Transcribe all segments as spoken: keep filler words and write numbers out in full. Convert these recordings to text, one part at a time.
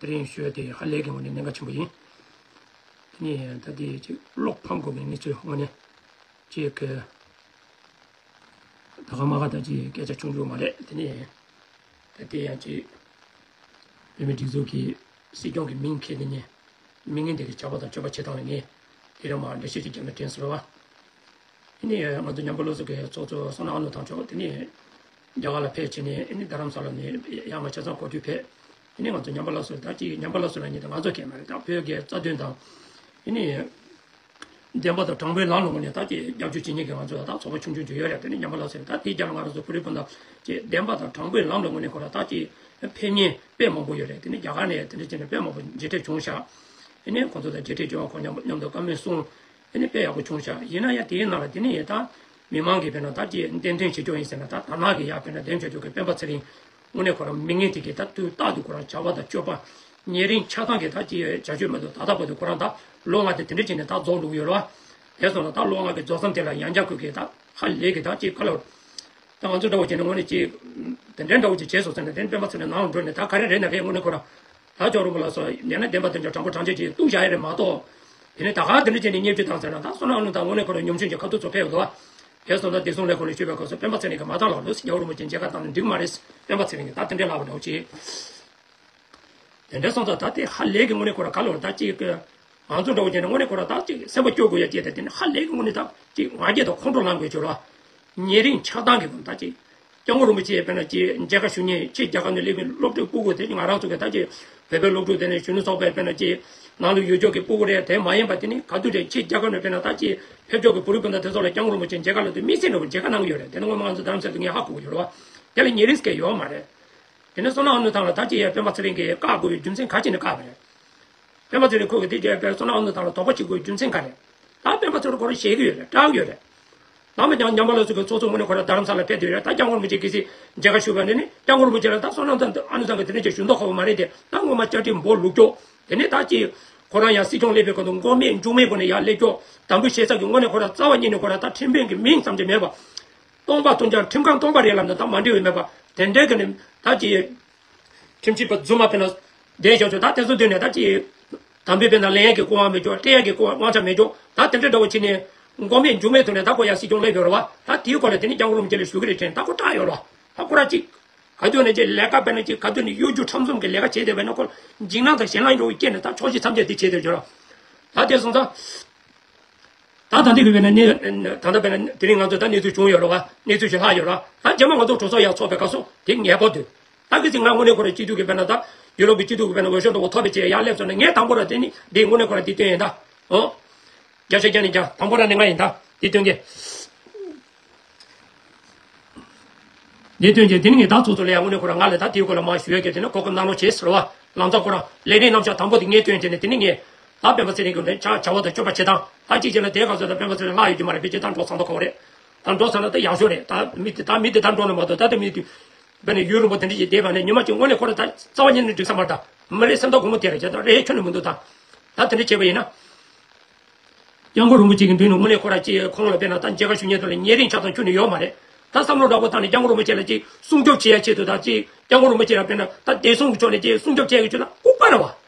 དེ་རིང་ཞུ་ཡ་དེ་ཧ་ལས་ཀྱི་ངོས་ནས་གནད་འགག་ཆེན་པོ་ཡིན། དེ་ནས་ད་ལྟའི་ཅིག་གློག་འཕང་དགོས་པའི་གནས་ཚུལ་དངོས་གནས་ཅིག་གི་ད་ག་མ་ག་ད་ཅིག་སྐད་ཆ་ཆུང་ཆུང་མ་རེད། དེ་ནས་ད་ལྟའི་ཡང་ཅིག་བོད་མི་སྒྲིག་འཛུགས་ཀྱི་སྲིད་སྐྱོང་གི་མིང་འཁྱེར་དེ་ནས་མི་ངན་དེ་གི་བྱ་བ་དང་སྤྱོད་པ་བྱེད་སྟངས་ལ་ངས་དེ་རིང་མ་འགྲེལ་བཤད་ཅིག་རྒྱབ་ན་དྲན་སོང་བ། ཨ་ནི་ང་ཚོ་ཉམས་པ་སློབ་གསོ་གི་ཚོགས་གཙོ་བསོད་ནམས་ཨ་ནུ་ཐང་མཆོག་དེ་ནི་རྒྱ་གར་ལ་ཕེབས་བྱས་ནས་ཨ་ནི་རྡ་རམ་ས་ལ་ནས་ཡར་ང་ཆ་ཚང་གོ་ཐོས་ཕེབས། ཨ་ནི་ང་ཚོ་ཉམས་པ་སློབ་གསོ་ད་ཅིག་ཉམས་པ་སློབ་གསོ་ལ་ཉིད་དུ་ང་ཚོ་གས་མ་རེད། ད་བོད་ཀྱི་རྩ་དོན་དང་ཨ་ནི་བདེན་པ་དང་དྲང་པོའི་ལམ་ལ་ངོས་ནས་ད་ཅིག་རྒྱབ་སྐྱོར་བྱེད་མཁན་གྱི་ང་ཚོ་ད་ཚོགས་པ་ཆུང་ཆུང་ཅིག་ཡོད་རེད། དེ་ནི་ཉམས་པ་སློབ་གསོ་ད་དེའི་རྒྱབ་ལ་ང་རང་ཚོ་བོད་རིགས་སྤུན་ཟླ་ཅིག་བདེན་པ་དང་དྲང་པོའི་ལམ་ལ་ངོས་ནས་ཁོ་ར་ད་ཅིག་ཕེབས་མཁན་དཔེ་མང་པོ་ཡོད་རེད། དེ་ནི་རྒྱ་གར་ནས་དེ་འདྲ་བྱས་ནས་དཔེ་མང་པོ་མཇལ་འཕྲད་བྱུང་ཤག་ཨ་ནི་ཁོང་ཚོ་དང་མཇལ་འཕྲད་བྱུང་བ་ཁོང་མཉམ་མཉམ་དུ་བཀའ་མོལ་གསུངས། ཨ་ནི་དཔེ་ཡག་པོ་བྱུང་ཤག་ཡིན་ན་ཡང་དེའི་ནང་ལ་དེ་ནས་ད་མི་མང་གིས་དཔེར་ན་ད་ཅིག་བདེན་དོན་བྱེད་ཕྱོགས་ཡིན་ཟེར་ན་ད་དར་ནག་གི་ཡར་དཔེར་ན་འདེམས་བྱ་རྒྱུ་གི་སྤེན་པ་ཚེ་རིང་དངོས་གནས་ཁོ་རང་མི་ངན་དེ་གིས་ད་དུས་རྟག་ཏུ་ཁོ་རང་བྱ་བ་དང་སྤྱོད་པ་ཉེ་རིང་ཆགས་སྡང་གི་ད་ཅིག་བྱ་སྤྱོད་མ་གཏོགས་ད་ལྟ་བར་དུ་ཁོ་རང་ད་ལོ་ལྔ་དེ་དེ་འདྲ་བྱས་ནས་ད་རྫོགས་འགྲོ་གི་ཡོད་རེད་བ། དེ་སོང་ན་ད་ལོ་ལྔ་གི་རྫོགས་མཚམས་དེ་ལ་ཡང་བསྐྱར་ཁོ་གིས་ད་ཧ་ལས་གི་ད་ཅིག་ག་ལ་ད་ང་ཚོ་འདྲ་བོ་བྱས་ནས་དངོས་གནས་ཅིག་དེ་འདྲའི་འདྲ་བོ་ཅིག་བྱས་སོང་ཟེར་ན་དེ་སྤེན་པ་ཚེ་རིང་ནང་ལ་འགྲོ་ནས་ད་ག་རེ་རེད་ན་རེད། དངོས་གནས་ཁོ་རང་། ད་ཅོག་རོང་པོ་ལ་སོགས་ཡང་ན་བདེན་པ་དོན་ཆ་དྲང་པོ་དྲང་བཞག་ཅིག་གཏུག་བཞག་ཡ་རེད་མ་གཏོགས། དེ་ནས་ད་ག་དེ་འདྲ་བྱས་ནས་བརྙས་བཅོས་བཏང་ཟེར་ན་ད་བསོད་ནམས་ཨ་ནུ་དང་དངོས་གནས་ཁོ་རང་ཉམ་ཆུང་གི་ཁ་ཐུག་ཚོ་ཕེབས་འདུག་བ། དེ་སོང་ད་བདེ་སྲུང་ལས་ཁུངས་ནས་ཞུས་པའི་སྐབས་སུ་སྤེན་པ་ཚེ་རིང་གིས་མ་བཏང་ལབ་ལོས་རྒྱལ་བ་རིན་པོ་ཆེ་མཇལ་ཁ་བཏང་ན་འགྲིག་མ་རེད། སྤེན་པ་ཚེ་རིང་གིས་ད་དེ་འདྲའི་ལབ་པ་འདྲ་བོ་ཅིག་དེ་འདྲ་སོང་ཙང་ད་དེ་ཧ་ལས་ཀྱི་དངོས་གནས་ཁོ་རང་ག་ལོར་ད་ཅིག་གི་ང་ཚོ་འདྲ་བོ་བྱས་ན་དངོས་གནས་ཁོ་རང་ད་ཅིག་སེམས་པ་སྐྱོ་དགོས་ཡ་ཅིག་དེ་དེ་ནི་ཧ་ལས་ཀྱི་དངོས་གནས་ད་ཅིག་ང་རྒྱལ་དང་ཁོང་ཁྲོ་ལངས་དགོས་བྱུང་ར། ཉེ་རིང་ཆགས་སྡང་གི་དང་ད་ཅིག་སྐྱབས་མགོན་རིན་པོ་ཆེ་དཔེར་ན་ཅིག་མཇལ་ཁ་ཞུ་མཁན་ཕྱི་རྒྱལ་ཁབ་ནས་སླེབས་པའི་སློབ་ཕྲུག་སྤུ་གུ་དེ་ང་རང་ཚོ་གི་ད་ཅིག་བོད་པའི་སློབ་ཕྲུག་དེ་ནས་གཞོན་ནུ་ཚོགས་པའི་དཔེར་ན་ཅིག་ནང་ལ་ཡོད་ཆོག་གི་སྤུ་གུ་རེད། དེ་མ་ཡིན་པ་དེ་ནི་ག་དུས་རེད་ཕྱི་རྒྱལ་ཁབ་ནས་དཔེར་ན་ད་ཅིག་ཕེབས་ཆོག་གི་བོད་རིགས་སྤུན་ཟླ་དེ་ཚོ་ལ་སྐྱབས་མགོན་རིན་པོ་ཆེ་མཇལ་ཁ་ལ་དུས་དམིགས་བསལ་འདྲ་བོ་མཇལ་ཁ་གནང་གི་ཡོད་རེད། དེ་ནི་སྔོན་མ་ང་ཚོ་རྡ་རམ་ས་ལ་དུས་ངས་ཧ་གོ་གི་ཡོད་རེད་བ། དེ་ལ་ཉེ་རིང་སྐད་ཡོད་མ་རེད། དེ་ནས་བསོད་ནམས་ཨ་ནུ་ཐང་ལ་ད་ཅི་ཡ་སྤེན་པ་ཚེ་རིང་གིས་བཀག་དགོས་པའི་རྒྱུ་མཚན་ག་ཅི་ནས་བཀག་པ་རེད། སྤེན་པ་ཚེ་རིང་ཁོ་གིས་དེ་རྒྱལ་བའི་བསོད་ནམས་ཨ་ནུ་ཐང་ལ་དོགས་པ་བྱེད་དགོས་རྒྱུ་མཚན་ག་རེད། ད་སྤེན་པ་ཚེ་རིང་ཁོ་རང་ཞེད་ཀྱི་ཡོད་རེད། སྐྲག་གི་ཡོད་རེད། ནམ་ཡང་ཉམས་པ་སློབ་གསོ་གི་ཚོགས་གཙོ་དངོས་གནས་ཁོ་རང་རྡ་རམ་ས་ལ་ཕེབས་དུས་རེད། ད་སྐྱབས་མགོན་རིན་པོ་ཆེ་གལ་སྲིད་མཇལ་ཁ་ཞུས་པ་ནས་ནི་སྐྱབས་མགོན་རིན་པོ་ཆེ་ལ་ད་བསོད་ནམས་ཨ་ནུ་ཐང་གིས་དེ་འདྲ་ཅིག་ཞུ་མདོག་ཁ་པོ་མ་རེད་དེ། ད་སྔོན་མ་བཅའ་ཁྲིམས་འབོག་ལུག་ཀྱོག་དེ་ནས་ད་ཅི་ཁོ་རང་ཡང་སྲིད་སྐྱོང་སླེབས་པའི་སྐབས་དུ་མགོ་མེད་མཇུག་མེད་སྒོ་ནས་ཡར་སླེབས་ཀྱོག་དམ་འབུལ་བྱེད་ས་གི་དངོས་གནས་ཁོ་རང་རྩ་བ་ཉིད་ནས་ཁོ་རང་ད་ཁྲིམས་དཔོན་གྱི་མིང་ཙམ་ཅིག་མེད་པ། སྟོང་པ་སྟོང་རྐྱང་ཁྲིམས་ཁང་སྟོང་པ་རེད་ལབ་ན་ད་མ་འགྲིག་པ་མེད་པ། དེ་འདྲའི་གི་ནི་ད་ཅི་ཁྲིམས་ཞིབ་པ་རྫུན་མ་དཔེར་ན་བསྡད་ཤོག་ཅོག་ད་དེ་ཚོ་དུས་ནས་ད་ཅི་དམ་འབུལ་དཔེར་ན་ལེན་ཡག་གི་སྐུ་དབང་མེད་ཅོག་སྤྲད་ཡག་གི་སྐུ་དབང་དབང་ཆ་མེད་ཅོག་ད་དེ་འདྲའི་འདྲ་བོ་བྱས་ནས་མགོ་མེད་མཇུག་མེད་ཐོག་ནས་ད་ཁོ་ཡང་སྲིད་སྐྱོང་སླེབས་ཡོད་རེད་བ། ད་དེའི་སྐོར་ལ་དེ་ནི་སྐྱབས་མགོན་རིན་པོ་ཆེ་ལ་ཞུ་གི་རེད་དྲན། ད་ཁོ་སྐྲག་ཡོད་རེད་བ། ད་ཁོ་རང་ཅིག་ག་དུས་ནས་ཅིག་ལས་ཀ་དཔེར་ན་ཅིག་ག་དུས་ནས་གཡོ་སྒྱུ་ཁྲམ་གསུམ་གྱི་ལས་ཀ་བྱས་བསྡད་པ་ན་ཁོ་འཇིགས་སྣང་དང་ཞེད་སྣང་འདྲ་བོ་སྐྱེས་ནས་ད་ཕྱོགས་བཞི་མཚམས་བརྒྱད་དེ་བྱས་བསྡད་ཡོད་རེད་བ། ད་དེ་སོང་ཙང་། ད་ད་འདི་གི་བས་ན་ནི་ད་ལྟ་བས་ན་དེ་རིང་ང་ཚོ་ད་གནས་ཚུལ་བྱུང་ཡོད་རེད་བ། གནས་ཚུལ་ཞིག་ལྷག་ཡོད་རེད། ད་རྗེས་མ་ང་ཚོ་གྲོས་ཚོགས་ཡར་ཚོགས་པའི་སྐབས་སུ་དེ་ངེས་པར་དུ། ད་གི་ཚིག་ང་དངོས་གནས་ཁོ་རང་སྤྱི་འཐུས་ཀྱི་བས་ན་ད་ཡུ་རོབ་ཀྱི་སྤྱི་འཐུས་ཀྱི་བས་ན་འོས་ཤོག་འདྲ་བོ་ཐོབ་པའི་ཆེད་ཡར་སླེབས་སོང་ན་ངས་དང་པོ་ར་དེ་ནི་འདི་དངོས་གནས་ཁོ་རང་འདི་སྟོན་ཡིན་ད། ཨོ། བརྒྱ་ཆ་བརྒྱ་ནས་བརྒྱ་དང་པོ་ར་ནི་ང་ཡིན་ད་འདི་སྟོན་གྱི། ལས་དོན་ཅན་དེ་ནི་ངས་ད་ཚོགས་གཙོ་ལ་ཡང་དངོས་གནས་ཁོ་རང་ང་ལ་ད་དེའི་སྐོར་ལ་མ་ཞུ་ཡ་གི་དེ་ནི་གོ་སྐབས་གནང་རོགས་བྱེད་ཟེར་བ། ལམ་སང་ཁོ་རང་ལས་རིམ་རྣམ་གཞག་དང་པོ་དེ་ངས་སྟོན་བྱས་ནས་དེ་ནི་ངས་ད་སྤེན་པ་ཚེ་རིང་གི་ལན་ཆ་བྱ་བ་དང་སྤྱོད་པ་བྱེད་སྟངས་ད་གཅིག་བྱས་ན་དེའི་སྐབས་སུ་ད་སྤེན་པ་ཚེ་རིང་ལྷག་ཡོད་ཀྱི་མ་རེད། ཕལ་ཆེར་ད་འགྲོ་ཚར་མདོག་ཁ་པོ་རེད། ད་འགྲོ་ཚར་ན་ད་ཡག་ཤོས་རེད། ད་མི་དེ་ད་མི་དེ་ད་འགྲོ་ན་མ་གཏོགས་ད་ལྟ་མི་དེ་དཔེར་ན་ཡུན་རིང་པོ་དེ་འདྲ་ཞིག་བསྡད་པ་ནས་ཉི་མ་གཅིག་དངོས་གནས་ཁོ་རང་ད་རྩ་བ་ཉིད་ནས་འགྲིག་ས་མ་རེད། ད་མི་རེད་སེམས་ཐག་གོང་མོ་དེ་རེད་བྱས་ད་རེད་ཁྱོན་ནས་མི་འདུག་ད་ད་དེ་འདྲ་བྱས་པ་ཡིན་ན། སྐྱབས་མགོན་རིན་པོ་ཆེ་གི་མདུན་ནས་དངོས་གནས་ཁོ་རང་ཅིག་ཁོང་ལ་དཔེར་ན་ད་མཇལ་ཁ་ཞུ་མཁན་ཚོ་ལ་ཉེ་རིང་ཆགས་སྡང་ཁྱོན་ནས་ཡོད་མ་རེད། ད་བསམ་བློ་འདྲ་པོ་བཏང་ནས་སྐྱབས་མགོན་རིན་པོ་ཆེ་ལ་ཅིག་སྲུང་སྐྱོབ་བྱེད་ཡ་ཆེད་དུ་ད་ཅིག་སྐྱབས་མགོན་རིན་པོ་ཆེ་ལ་དཔེར་ན་ད་བདེ་སྲུང་གི་ཕྱོགས་ནས་ཅིག་སྲུང་སྐྱོབ་བྱེད་ཡ་གི་ཕྱོགས་ལ་ལྐུགས་པ་རེད་བ།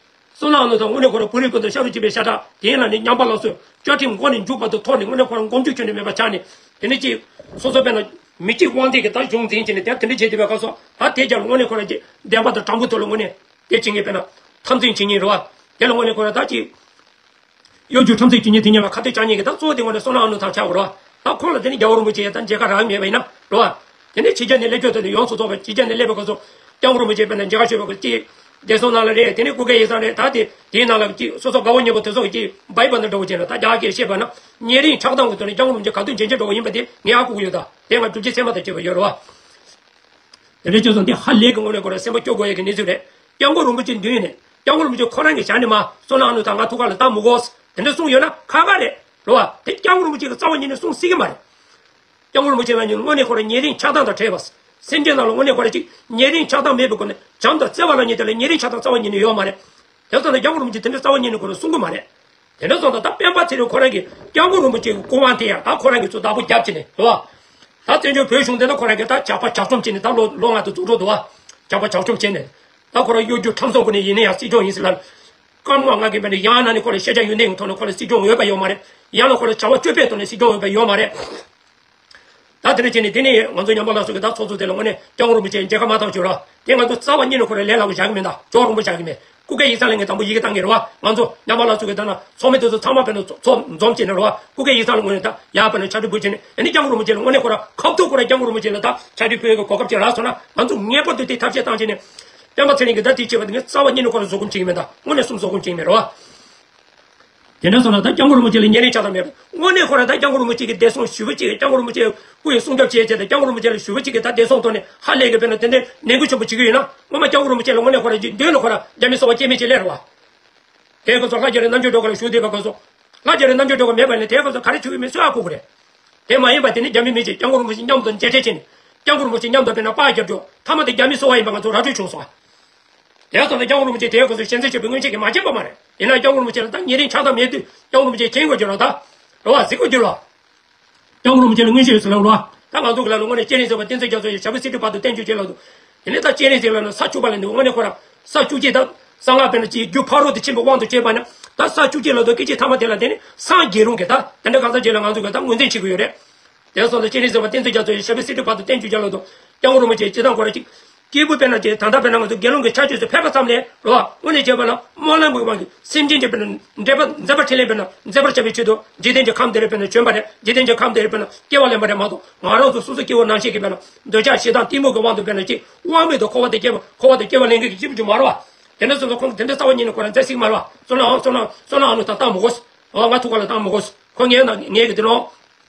བསོད་ནམས་ཨ་ནུ་དང་དངོས་གནས་ཁོ་རང་བོད་རིགས་ཀུན་ཏུ་ཤ་རུས་གཅིག་པའི་ཤ་ཁྲག་དེ་ཡིན་ལ་ནི་ཉམས་པ་སློབ་གསོ་བཅའ་ཁྲིམས་མགོ་ནས་མཇུག་བར་དུ་ཐོག་ནས་དངོས་གནས་ཁོ་རང་མགོ་མཇུག་ཁྱོན་ནས་མེད་པ་ཆགས་ནས་དེ་ནས་ཅིག་སོ་སོ་དཔེར་ན་མི་གཅིག་དབང་འདུས་ཀྱི་ད་གཞུང་འཛིན་བྱས་ནས་དེ་དེ་འདྲ་བྱས་བསྡད་པའི་སྐབས་སུ་ད་དེ་རྒྱབ་ལ་དངོས་གནས་ཁོ་རང་ཅིག་བདེན་པ་དང་དྲང་པོ་ཐོག་ལ་དངོས་གནས་དེ་བྱེད་མཁན་དཔེར་ན་འཐབ་འཛིང་བྱེད་མཁན་རེད་བ། དེ་ལ་དངོས་གནས་ཁོ་རང་ད་ཅིག་གཡོ་སྒྱུ་ཁྲམ་ཟིག་བྱེད་མཁན་དེ་གཉིས་ལ་ཁ་གཏད་བཅག་མཁན་གྱི་ད་གཙོ་བོ་དེ་ངོ་ནས་བསོད་ནམས་ཨ་ནུ་ཐང་ཆགས་པ་རེད་བ། ད་ཁོང་ལ་དེ་ནི་རྒྱལ་བ་རིན་པོ་ཆེ་ཡང་ད་མཇལ་ཁ་རག་མེད་པ་ཡིན་ན་རེད་བ། དེ་ནི་ཕྱི་རྒྱལ་ནས་སླེབས་ཕྱོགས་དེ་ནི་ཡོངས་སུ་རྫོགས་པ་ཕྱི་རྒྱལ་ནས་སླེབས་པའི་སྐབས་སུ་སྐྱབས་མགོན་རིན་པོ་ཆེ་དཔེར་ན་མཇལ་ཁ་ཞུས་པའི་སྐབས་ཀྱི་བདེ་སྲུང་ནང་ལ་རེད། དེ་ནི་སྐུ་སྒེར་ཡིག་ཚང་རེད། ད་དེ་དེའི་ནང་ལ་ཀྱི་སོ་སོ་དགའ་བོ་ཉེ་བོ་དེ་ཚོ་ཀྱི་བྷའི་བྷར་འདྲ་བོ་བྱས་ན་ད་རྒྱ་སྐད་བཤད་པ་ན་ཉེ་རིང་ཆགས་སྡང་གི་ཐོག་ནས་སྐྱབས་མགོན་རིན་པོ་ཆེ་ག་དུས་མཇལ་མཇལ་འགྲོ་བ་ཡིན་པ་དེ་ངས་ཧ་གོ་གི་ཡོད། ད་དེ་ང་སྒྲུབ་བྱེད་ཚད་མ་དང་བཅས་པ་ཡོད་རེད་བ། དེ་འདྲའི་སྤྱོད་བཟང་དེ་ཧ་ལས་ཀྱི་ངོ་ནས་ཁོ་རང་སེམས་པ་སྐྱོ་དགོས་ཡ་གི་གནས་ཚུལ་རེད། སྐྱབས་མགོན་རིན་པོ་ཆེ་མདུན་ནས་སྐྱབས་མགོན་རིན་པོ་ཆེ་ཁོ་རང་གི་ཞལ་ནས་མ་བསོད་ནམས་ཨ་ནུ་ད་ང་ཐུགས་ཁ་ལ་བཏང་མི་དགོས། དེ་འདྲ་གསུངས་ཡོད་ན་ཁག་ཁག་རེད། རེད་བ། དེ་སྐྱབས་མགོན་རིན་པོ་ཆེ་གི་རྩ་བ་ཉིད་ནས་གསུང་སྲིད་ཀྱི་མ་རེད། སྐྱབས་མགོན་རིན་པོ་ཆེ་ལ་ཉིད་དངོས་གནས་ཁོ་རང་ཉེ་རིང་ཆགས་སྡང་དང་བྲལ་བ། སེམས་ཅན་ནང་ལ་དངོས་གནས་ཁོ་རང་ཅིག་ཉེ་རིང་ཆགས་སྡང་མེད་པའི་སྒོ་ནས་བྱམས་དང་བརྩེ་བ་ལ་ཉིད་དེ་ལ་ཉེ་རིང་ཆགས་སྡང་རྩ་བ་ཉིད་ནས་ཡོད་མ་རེད། དེ་ཙམ་ལ་སྐྱབས་མགོན་རིན་པོ་ཆེ་དེ་འདྲ་རྩ་བ་ཉིད་ནས་ཁོ་རང་གསུང་གི་མ་རེད། དེ་འདྲ་སོང་ཙང་ད་སྤེན་པ་ཚེ་རིང་ཁོ་རང་གིས་སྐྱབས་མགོན་རིན་པོ་ཆེ་གི་སྐུ་དབང་དེ་ཡང་ད་ཁོ་རང་གིས་ཚུར་བདག་པོ་བརྒྱབ་བྱས་ནས་རེད་བ། ད་བཙན་བྱོལ་བོད་གཞུང་དེ་ད་ཁོ་རང་གིས་ད་ཇག་པ་ཇག་བཅོམ་བྱས་ནས་ད་ལོ་ལོ་ལྔ་དུ་རྫོགས་འགྲོ་འདུག་བ། ཇག་པ་ཇག་བཅོམ་བྱས་ནས། ད་ཁོ་རང་གཡོ་སྒྱུ་ཁྲམ་གསོག་སྒོ་ནས་ཡིན་ན་ཡང་སྲིད་སྐྱོང་ཡིན་ཟེར་ལབ། སྐར་མ་ལྔ་གི་བར་ནས་ཡང་ན་ནི་ཁོ་ལ་ཤེས་བྱ་ཡོན་ཏན་གྱི་ཐོག་ནས་ཁོ་ལ་སྲིད་སྐྱོང་འོས་པ་ཡོད་མ་རེད། ཡང་ན་ཁོ་ལ་བྱ་བ་སྤྱོད་པའི་ཐོག་ནས་སྲིད་སྐྱོང་འོས་པ་ཡོད་མ་རེད། ད་དེ་འདྲ་བྱས་ནས་དེ་ནས་ང་ཚོ་ཉམས་པ་སླར་གསོ་གི་ད་ཚོགས་གཙོ་དེ་ལ་དངོས་གནས་སྐྱབས་མགོན་རིན་པོ་ཆེ་མཇལ་ཁ་མ་བཏང་བྱོས་ར། དེ་ང་ཚོ་རྩ་བ་ཉིད་ནས་ཁོ་རང་ལས་སླ་པོ་བཞག་གི་མེད། ད་ཅོག་རིན་པོ་བཞག་གི་མེད། སྐུ་སྒེར་ཡིག་ཚང་ལ་ངས་དང་པོ་ཡི་གེ་བཏང་གི་རེད་བ། ང་ཚོ་ཉམས་པ་སླར་གསོ་གི་ད་ན་ཚོགས་མི་དེ་ཚོ་ཚང་མ་དཔེར་ན་ཚོགས་འཛོམས་བྱས་ནས་རེད་བ། སྐུ་སྒེར་ཡིག་ཚང་ལ་དངོས་གནས་ད་ཡར་དཔེར་ན་ཕྱག་བྲིས་འབུལ་བྱས་ནས་ཨ་ནི་སྐྱབས་མགོན་རིན་པོ་ཆེ་ལ་དངོས་གནས་ཁོ་རང་ཁ་ཐུག་ཁོ་རང་སྐྱབས་མགོན་རིན་པོ་ཆེ་ལ་ད་ཕྱག་བྲིས་ཕུལ་ཡག་གི་གོ་སྐབས་ཅིག་རག་སོང་ན་ང་ཚོ་ངེས་པར་དུ་དེ་ཐབས་ཤེས་བཏང་བྱས་ནས་སྤེན་པ་ཚེ་རིང་གིས་ད་དེ་བྱས་པ་དེ་ངས་རྩ་བ་ཉིད་ནས་ཁོ་རང་བཟོད་སྒོམ་བྱེད་ཀྱི་མེད། ད་དངོས་གནས་སུ་བཟོད་སྒོམ་བྱེད་ཀྱི་མེད་རེད་བ། དེ་འདྲ་སོང་ན་ད་སྐྱབས་མགོན་རིན་པོ་ཆེ་ལ་ཉེ་རིང་ཆགས་སྡང་མེད་པ། དངོས་གནས་ཁོ་རང་ད་སྐྱབས་མགོན་རིན་པོ་ཆེ་གི་བདེ་སྲུང་ཞུ་བ་ཅིག་སྐྱབས་མགོན་རིན་པོ་ཆེ་སྐུ་ཡི་སྲུང་སྐྱོབ་བྱེད་ཆེད་དུ་སྐྱབས་མགོན་རིན་པོ་ཆེ་ལ་ཞུ་བ་ཅིག་གི་ད་བདེ་སྲུང་ཐོག་ནས་ཧ་ལས་གི་དཔེར་ན་དེ་འདྲའི་ནན་སྐུལ་ཆེན་པོ་བྱེད་ཀྱི་ཡོད་ན་སྔོན་མ་སྐྱབས་མགོན་རིན་པོ་ཆེ་ལ་དངོས་གནས་ཁོ་རང་ཅིག་མདུན་ལ་ཁོ་རང་རྒྱ་མི་སོ་པ་སྐྱེ་མེད་ཅིག་སླེབས་རེད་བ། དེའི་སྐབས་སུ་ལྷ་རྒྱ་རི་རྣམ་དཔྱོད་སྒྲོལ་དཀར་ལ་ཞུ་བསྡད་པའི་སྐབས་སུ་ལྷ་རྒྱ་རི་རྣམ་དཔྱོད་སྒྲོལ་དཀར་མེད་པ་ནས་དེའི་སྐབས་སུ་ག་རེ་བྱེད་ཀྱི་མིན་སུས་ཧ་གོ་གི་རེད། དེ་མ་ཡིན་པ་དེ་ནི་རྒྱ་མི་མི་གཅིག་སྐྱབས་མགོན་རིན་པོ་ཆེ་མཉམ་དུ་མཇལ་འཕྲད་བྱས་ནས་སྐྱབས་མགོན་རིན་པོ་ཆེ་མཉམ་དུ་དཔེར་ན་པར་རྒྱབ་རྒྱུ་མཐའ་མ་དེ་རྒྱ་མི་སོ་པ་ཡིན་པ་ང་ཚོ་ར་སྤྲོད་བྱུང་སོང་། དེ་ཙམ་ལ་སྐྱབས་མགོན་རིན་པོ་ཆེ་དེའི་སྐབས་སུ་ཞལ་འཛེམ་བྱས་པའི་སྔོན་ཆད་ཀྱི་མ་མཁྱེན་པ་མ་རེད། ཡིན་ན་སྐྱབས་མགོན་རིན་པོ་ཆེ་ལ་ད་ཉེ་རིང་ཆགས་སྡང་མེད་དུས་སྐྱབས་མགོན་རིན་པོ་ཆེ་མཁྱེན་དགོས་ཀྱི་རེད། ད་རེད་བ། གཟིགས་དགོས་ཀྱི་རེད་བ། སྐྱབས་མགོན་རིན་པོ་ཆེ་ལ་མངོན་ཤེས་ཡོད་ཟེར་ལབ་རོགས། ད་ང་ཚོ་གི་ལ་ལ་དངོས་གནས་སྤྱན་རས་གཟིགས་པ་བསྟན་འཛིན་རྒྱ་མཚོ་ཡི་ཞབས་པད་སྲིད་མཐའི་བར་དུ་བརྟན་བཅོས་བྱེད་ལབ་འདུག་དེ་ནས་ད་སྤྱན་རས་གཟིགས་ལ་ན་ས་བཅུ་པ་ལ་འདུག་དངོས་གནས་ཁོ་རང་ས་བཅུ་གཅིག་ད་གསང་སྔགས་དཔེར་ན་ཅིག་རྒྱུ་ཕ་རོལ་ཏུ་ཕྱིན་པའི་དབང་དུ་བྱས་པ་ན་ད་ས་བཅུ་གཅིག་ལ་འདུག་སྐད་ཅིག་ཐ་མ་དེ་ལ་དེ་ནི་སངས་རྒྱས་རུང་གི་ད་དེ་འདྲ་གང་ཟག་ཅིག་ལ་ང་ཚོ་གི་ད་ངོས་འཛིན་བྱེད་ཀྱི་ཡོད་རེད། དེ་སོགས་ལ་སྤྱན་རས་གཟིགས་པ་བསྟན་འཛིན་རྒྱ་མཚོ་ཡི་ཞབས་པད་སྲིད་མཐའི་བར་དུ་བརྟན་བཅོས་བྱེད་ལབ་འདུག་སྐྱབས་མགོན་རིན་པོ་ཆེ་སྤྱིར་བཏང་ཁོ་རང་ཅིག་སྐྱེས་བུ་དཔེར་ན་ཅིག་ད་ལྟ་དཔེར་ན་ང་ཚོ་དགེ་སློང་གི་ཕྱག་ཆོས་སུ་ཕེབས་པ་ཙམ་ལས་རོ། དངོས་གནས་བྱས་པ་ན་སྨོན་ལམ་གྱི་དབང་གིས་སེམས་ཅན་གྱི་དཔེར་ན་འདྲེན་པ་མཛད་པ་འཕྲིན་ལས་དཔེར་ན་མཛད་པར་བྱ་བའི་ཆེད་དུ་འཇིག་རྟེན་གྱི་ཁམས་འདིར་དཔེར་ན་བྱོན་པ་རེད། འཇིག་རྟེན་གྱི་ཁམས་འདིར་དཔེར་ན་སྐྱེ་བ་ལེན་པ་རེད་མ་གཏོགས་ང་རང་ཚོ་སོ་སོ་སྐྱེ་བོ་ནང་བཞིན་གྱི་དཔེར་ན་འདོད་ཆགས་ཞེ་སྡང་གཏི་མུག་གི་དབང་དུ་དཔེར་ན་ཅིག་དབང་མེད་དུ་འཁོར་བ་དེ་སྐྱེ་བ་འཁོར་བ་དེ་སྐྱེ་བ་ལེན་མཁན་གྱི་སྐྱེས་བུ་ཅིག་མ་རེད་བ། དེ་འདྲ་སོང་ཙང་ཁོང་གིས་དེ་འདྲ་རྩ་བ་ཉིད་ནས་ཁོ་རང་མཛད་སྲིད་མ་རེད་བ། བསོད་ནམས་བསོད་ནམས་བསོད་ནམས་ཨ་ནུ་ད་བཏང་མི་དགོས། ཨོ་ང་ཐུགས་ཁ་ལ་བཏང་མི་དགོས། ཁོ་ངའི་ནང་ངའི་གི་དེ་ནོ།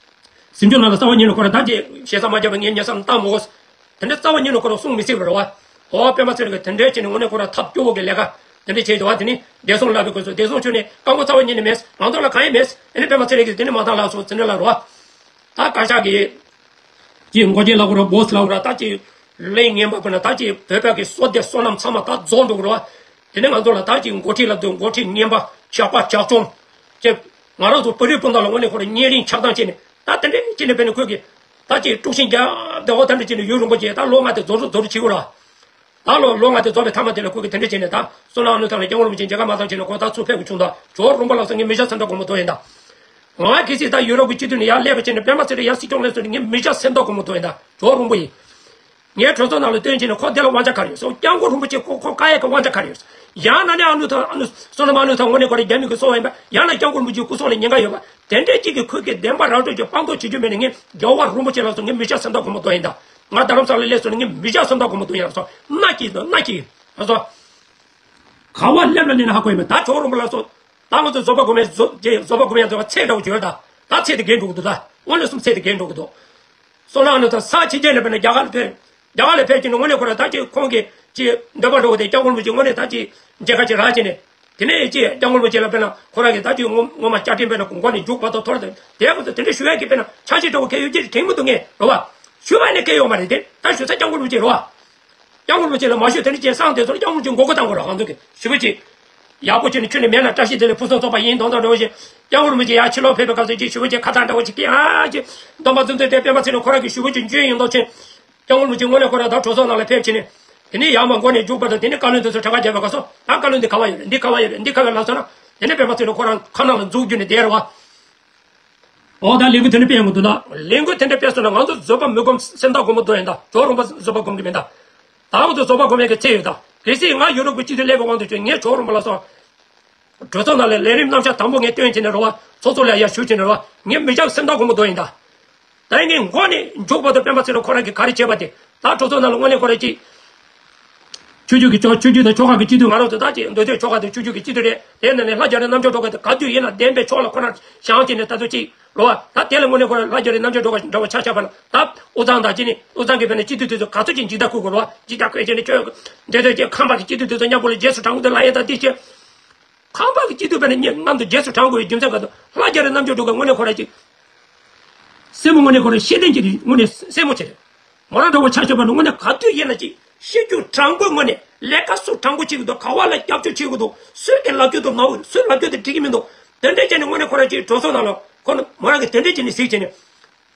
གཟིམ་ཆུང་ནང་ལ་རྩ་བ་ཉིད་ནས་ཁོ་རང་ད་ཅི་ཞེ་ས་མ་བརྒྱབ་པ་ངའི་ཉེ་ས་ལ་བཏང་མི་དགོས། དེ་འདྲ་རྩ་བ་ཉིད་ནས་ཁོ་རང་གསུང་མི་སྲིད་པ་རེད་བ། ཨོ་སྤེན་པ་ཚེ་རིང་གིས་དེ་འདྲའི་བྱས་ནས་དངོས་གནས་ཁོ་རང་ཐབས་སྐྱོ་བོ་གི་ལས་ཀ་དེ་འདྲ་བྱས་འདུག་བ། དེ་ནི་བདེ་སྲུང་ལབ་པའི་སྐབས་སུ་བདེ་སྲུང་ཁྱོན་ནས་རྐང་པ་རྩ་བ་ཉིད་ནས་མེད། ང་ཚོ་ལ་གང་ཡང་མེད། ཨ་ནི་སྤེན་པ་ཚེ་རིང་གིས་དེ་ནི་མ་བཏང་ལབ་སོང་ཟེར་ནས་ལབ་རེད་བ། ད་བཀའ་ཤག་གིས་ཅིག་མགོ་སྐྱེས་ལབ་དགོས་རེད། སྦོ་སི་ལབ་དགོས་རེད། ད་ཅིག་ལས་ངན་པ་དཔེར་ན་ད་ཅིག་བོད་པ་གི་བསོད་བདེ་བསོད་ནམས་ཚང་མ་ད་རྫོགས་འགྲོ་གི་རེད་བ། དེ་ནས་ང་ཚོ་ལ་ད་ཅིག་འགོ་ཁྲིད་ལབ་དུས་འགོ་ཁྲིད་ངན་པ་ཇག་པ་ཇག་བཅོམ་ཅེས་ང་རང་ཚོ་བོད་རིགས་སྤུན་ཟླ་ལ་དངོས་གནས་ཁོ་རང་ཉེ་རིང་ཆགས་སྡང་བྱས་ནས་ད་དེ་འདྲའི་བྱས་ནས་དཔེར་ན་ཁོས་ཀྱིས་ད་ཅིག་དཀྲུག་ཤིང་རྒྱག་བདེ་བོ་ད་འདྲ་བྱས་ནས་ཡུན་རིང་པོ་བྱས། ད་ལོ་ལྔ་དེ་རྫོགས་རུ་རྫོགས་རུ་བྱེད་དགོས་རེད་བ། ད་ལོ་ལོ་ལྔ་དེ་རྫོགས་པའི་མཐའ་མ་དེ་ལ་ཁོ་གིས་དེ་འདྲ་བྱས་ནས་ད་བསོད་ནམས་ཨ་ནུ་ཐང་ལ་སྐྱབས་མགོན་རིན་པོ་ཆེ་མཇལ་ཁ་མ་བཏང་བྱས་ནས་ཁོ་ད་ཚུར་ཕེབས་དགོས་བྱུང་། ད་ཇོ་བོ་རིན་པོ་ལགས་སོ་ངའི་མི་ཆགས་སེམས་ཐག་གོང་མ་རྡོ་ཡིན་ད། ང་གལ་སྲིད་ད་ཡུ་རོབ་ཀྱི་སྤྱི་འཐུས་ནས་ཡར་སླེབས་པ་བྱས་ནས་སྤེན་པ་ཚེ་རིང་ཡར་སྲིད་སྐྱོང་སླེབས་སོང་ནས་ངའི་མི་ཆགས་སེམས་ཐག་གོང་མ་རྡོ་ཡིན་ད། ཇོ་བོ་རིན་པོ་ཡིན། ངའི་གྲོས་ཚོགས་ནང་ལ་བཏོན་བྱས་ནས་ཁོ་དེ་ལ་དབང་ཆ་ག་རེ་ཡོད་སོང་། སྐྱབས་མགོན་རིན་པོ་ཆེ་ཁོ་ཁོ་བཀའ་ཡག་གི་དབང་ཆ་ག་རེ་ཡོད་སོང་། ཡང་ན་ནི་ཨ་ནུ་ཐང་ཨ་ནུ་བསོད་ནམས་ཨ་ནུ་ཐང་དངོས་གནས་ཁོ་རང་རྒྱ་མི་གི་སོ་པ་ཡིན་པ། ཡང་ན་སྐྱབས་མགོན་རིན་པོ་ཆེའི་སྐུ་སྲོག་ལ་ཉེན་ཁ་ཡོད་པ། དེ་འདྲའི་གཅིག་གིས་ཁོས་ཀྱི་བདེན་པ་ར་སྤྲོད་ཀྱི་དཔང་རྟགས་བྱེད་རྒྱུ་མེད་ནས་ངས་རྒྱལ་བ་རིན་པོ་ཆེ་ལགས་སོ་ངའི་མི་ཆགས་སེམས་ཐག་གོང་མ་རྡོ་ཡིན་ད། ང་རྡ་རམ་ས་ལ་སླེབས་སོང་ནས་ངའི་མི་ཆགས་སེམས་ཐག་གོང་མ་རྡོ་ཡིན་ལགས་སོ། མནའ་སྐྱེལ་དང་མནའ་སྐྱེལ་ལགས་སོ། ག་བ་སླེབས་ལ་སླེབས་ན་ཧ་གོ་ཡིན་མེད་ད། ཇོ་བོ་རིན་པོ་ལགས་སོ། ད་ང་ཚོ་བཟོད་པ་སྒོམ་ཡ་བཟོ་རྗེ་བཟོད་པ་སྒོམ་ཡ་བཟོད་པ་ཚད་འདྲ་བོ་བརྗོད་ད། ད་ཚད་དེ་རྒན་འགྲོ་གི་འདུག་ད་དངོས་གནས་སུ་ཚད་དེ་རྒན་འགྲོ་གི་འདུག་བསོད་ནམས་ཨ་ནུ་ཐང་ས་ཕྱི་རྒྱལ་ནས་དཔེར་ན་རྒྱ་གར་ལ་ཕེབས། རྒྱ་གར་ལ་ཕེབས་ཀྱི་ནི་དངོས་གནས་ཁོ་རང་ད་ཅིག་ཁོང་གིས་ཅིག་འདོད་པ་འགྲོ་བ་དེ་སྐྱབས་མགོན་རིན་པོ་ཆེ་དངོས་གནས་ད་ཅིག་མཇལ་ཁ་ཅིག་རག་བྱས་ནས། དེ་ནས་ཅིག་སྐྱབས་མགོན་རིན་པོ་ཆེ་ལ་དཔེར་ན་ཁོ་རང་གིས་ད་ཅིག་ངོ་ངོ་མ་བསྐྱར་དྲན་དཔེར་ན་མགོ་ནས་མཇུག་བར་དུ་འཐོར་ཏེ་དེ་བར་དུ་དེ་འདྲ་ཞུ་ཡག་གི་དཔེར་ན་ཆ་ཤས་འདྲ་བོ་གལ་ཡོད་ཀྱི་དྲན་མི་འདུག་ངས་རོ་བ། ཞུ་བ་ནས་གལ་ཡོད་མ་རེད་དེ་ད་ཞུ་ས་སྐྱབས་མགོན་རིན་པོ་ཆེ་རོ་བ། སྐྱབས་མགོན་རིན་པོ་ཆེ་ལ་མ་ཞུས་དེ་འདྲ་བྱས་སང་དེ་ཚོར་སྐྱབས་མགོན་རིན་པོ་ཆེ་མགོ་སྐོར་བཏང་དགོས་རོགས་ང་ཚོ་གི་ཞུ་བ་ཅིག་ཡག་པོ་བྱས་ནས་ཁྱོད་ནི་མེད་ལ་བཀྲ་ཤིས་བདེ་ལེགས་ཕུན་སུམ་ཚོགས་པ་ཡིན་དོན་དག་འདྲ་བོ་ཞིག་སྐྱབས་མགོན་རིན་པོ་ཆེ་ཡར་ཕྱི་ལོགས་ཕེབས་པའི་སྐབས་སུ་ཅིག་ཞུ་བ་ཅིག་ཁ་བཏང་འདྲ་བོ་ཅིག་གིས་ཨ་ཅིག་སྡོམ་པ་འཛིན་དོན་དེ་སྤེན་པ་ཚེ་རིང་ཁོ་རང་གི་ཞུ་བ་ཅིག་འཇོན་ཡོང་མདོག་བྱས། སྐྱབས་མགོན་རིན་པོ་ཆེ་དངོས་གནས་ཁོ་རང་ད་གྲོས་ཚོགས་ནང་ལ་ཕེབས་བྱས་ནས། དེ་ནས་ཡར་མར་མགོ་ནས་མཇུག་བར་དུ་དེ་ནས་བཀའ་བློན་དེ་ཚོ་གྲངས་ཀ་བརྒྱབ་པའི་སྐབས་སུ་ད་བཀའ་བློན་འདི་ག་བ་ཡོད་རེད། འདི་ག་བ་ཡོད་རེད། འདི་ག་བ་ཡོད་ལབ་སོང་ན། དེ་ནས་སྤེན་པ་ཚེ་རིང་ཁོ་རང་ཁ་ནང་ལ་འཛུགས་རྒྱུ་ནས་བསྡད་རེད་བ། འོ་ད་ལས་འགུལ་དེ་འདྲ་སྤེལ་ཡོང་གི་འདུག་ན། ལས་འགུལ་དེ་འདྲ་སྤེལ་སོང་ན་ང་ཚོ་བཟོད་པ་མི་སྒོམ་སེམས་ཐག་གོང་མ་རྡོ་ཡིན་ད། ཇོ་བོ་རིན་པོ་བཟོད་པ་སྒོམ་གི་མིན་ད། ད་ང་ཚོ་བཟོད་པ་སྒོམ་ཡག་གི་ཚད་ཡོད་ད། གལ་སྲིད་ང་ཡུ་རོབ་ཀྱི་སྤྱི་འཐུས་སླེབས་པའི་དབང་དུ་བྱས་ངས་ཇོ་བོ་རིན་པོ་ལགས་སོ། གྲོས་ཚོགས་ནང་ལ་ལས་རིམ་རྣམ་གཞག་དང་པོ་ངས་བཏོན་བྱས་ནས་རེད་བ། ཚོགས་གཙོ་ལ་ཡར་ཞུ་བྱས་ནས་རེད་བ། ངས་མི་ཆགས་སེམས་ཐག་གོང་མ་རྡོ་ཡིན་ད། ད་ངས་མགོ་ནས་མཇུག་བར་དུ་སྤེན་པ་ཚེ་རིང་ཁོ་རང་གིས་ག་རེ་བྱས་པ་དེ། ད་གྲོས་ཚོགས་ནང་ལ་དངོས་གནས་ཁོ་རང་གིས། ཆོས་བརྒྱུད་ཀྱི་ཆོས་ཆོས་བརྒྱུད་དང་ཆོལ་ཁ་གི་སྤྱི་འཐུས་ང་རང་ཚོ་ད་ཅིག་མདོ་སྟོད་ཆོལ་ཁ་དང་ཆོས་བརྒྱུད་ཀྱི་སྤྱི་འཐུས་རེད། དེ་ནང་ནས་ལྷ་རྒྱ་རི་རྣམ་དཔྱོད་སྒྲོལ་དཀར་དེ་ག་དུས་ཡིན་ན་བདེན་པའི་ཕྱོགས་ལ་ཁོ་རང་བཞེངས་བྱས་ནས་ད་ཚོད་ཅིག་རེད་བ། ད་དེ་ལ་དངོས་གནས་ཁོ་རང་ལྷ་རྒྱ་རི་རྣམ་དཔྱོད་སྒྲོལ་དཀར་འདྲ་བོ་ཆ་བཞག་པ་ན་ད་དབུས་གཙང་དང་ཅི་ནི་དབུས་གཙང་གི་དཔེར་ན་སྤྱི་འཐུས་དེ་ཚོ་ག་ཚོད་ཅིག་འཇིགས་སྐྲག་ཁུར་དགོས་རེད་བ། འཇིགས་སྐྲག་ཁུར་བྱས་ནས་ཁྱོད་མདོ་སྟོད་ཀྱི་ཁམས་པ་གི་སྤྱི་འཐུས་དེ་ཚོ་མཉམ་པོ་ལ་རྗེས་སུ་འབྲང་དགོས་དེ་ལབ་ཡས་ད་འདི་བྱས། ཁམས་པ་གི་སྤྱི་འཐུས་དཔེར་ན་ངས་མཉམ་དུ་རྗེས་སུ་འབྲང་དགོས་པའི་རྒྱུ་མཚན་ག་དུས་ལྷ་རྒྱ་རི་རྣམ་དཔྱོད་སྒྲོལ་དཀར་དངོས་གནས་ཁོ་རང་ཅིག་སེམས་པ་དངོས་གནས་ཁོ་རང་ཤེས་ལྡན་གྱི་དངོས་གནས་སེམས་པ་ཆེ་རེད། མོ་རང་འདྲ་བོ་ཆ་བཞག་པ་ན་དངོས་གནས་ག་དུས་ཡིན་ན་ཅིག་ཤེས་རྒྱུ་དྲང་པོའི་ངོས་ནས་ལས་ཀ་སུ་དྲང་པོ་བྱེད་ཀྱི་འདུག་ག་བ་ལ་སྐྱབས་བཅོལ་བྱེད་ཀྱི་འདུག་སུའི་གི་ལབ་རྒྱུ་དང་ནོར་སུའི་ལབ་རྒྱུ་དེ་འགྲིག་གི་མི་འདུག་དེ་འདྲས་བྱས་ནས་དངོས་གནས་ཁོ་རང་ཅིག་གྲོས་ཚོགས་ནང་ལ་ཁོ་ན་མོ་རང་གིས་དེ་འདྲས་བྱས་ནས་གཟིགས་བྱས་ནས།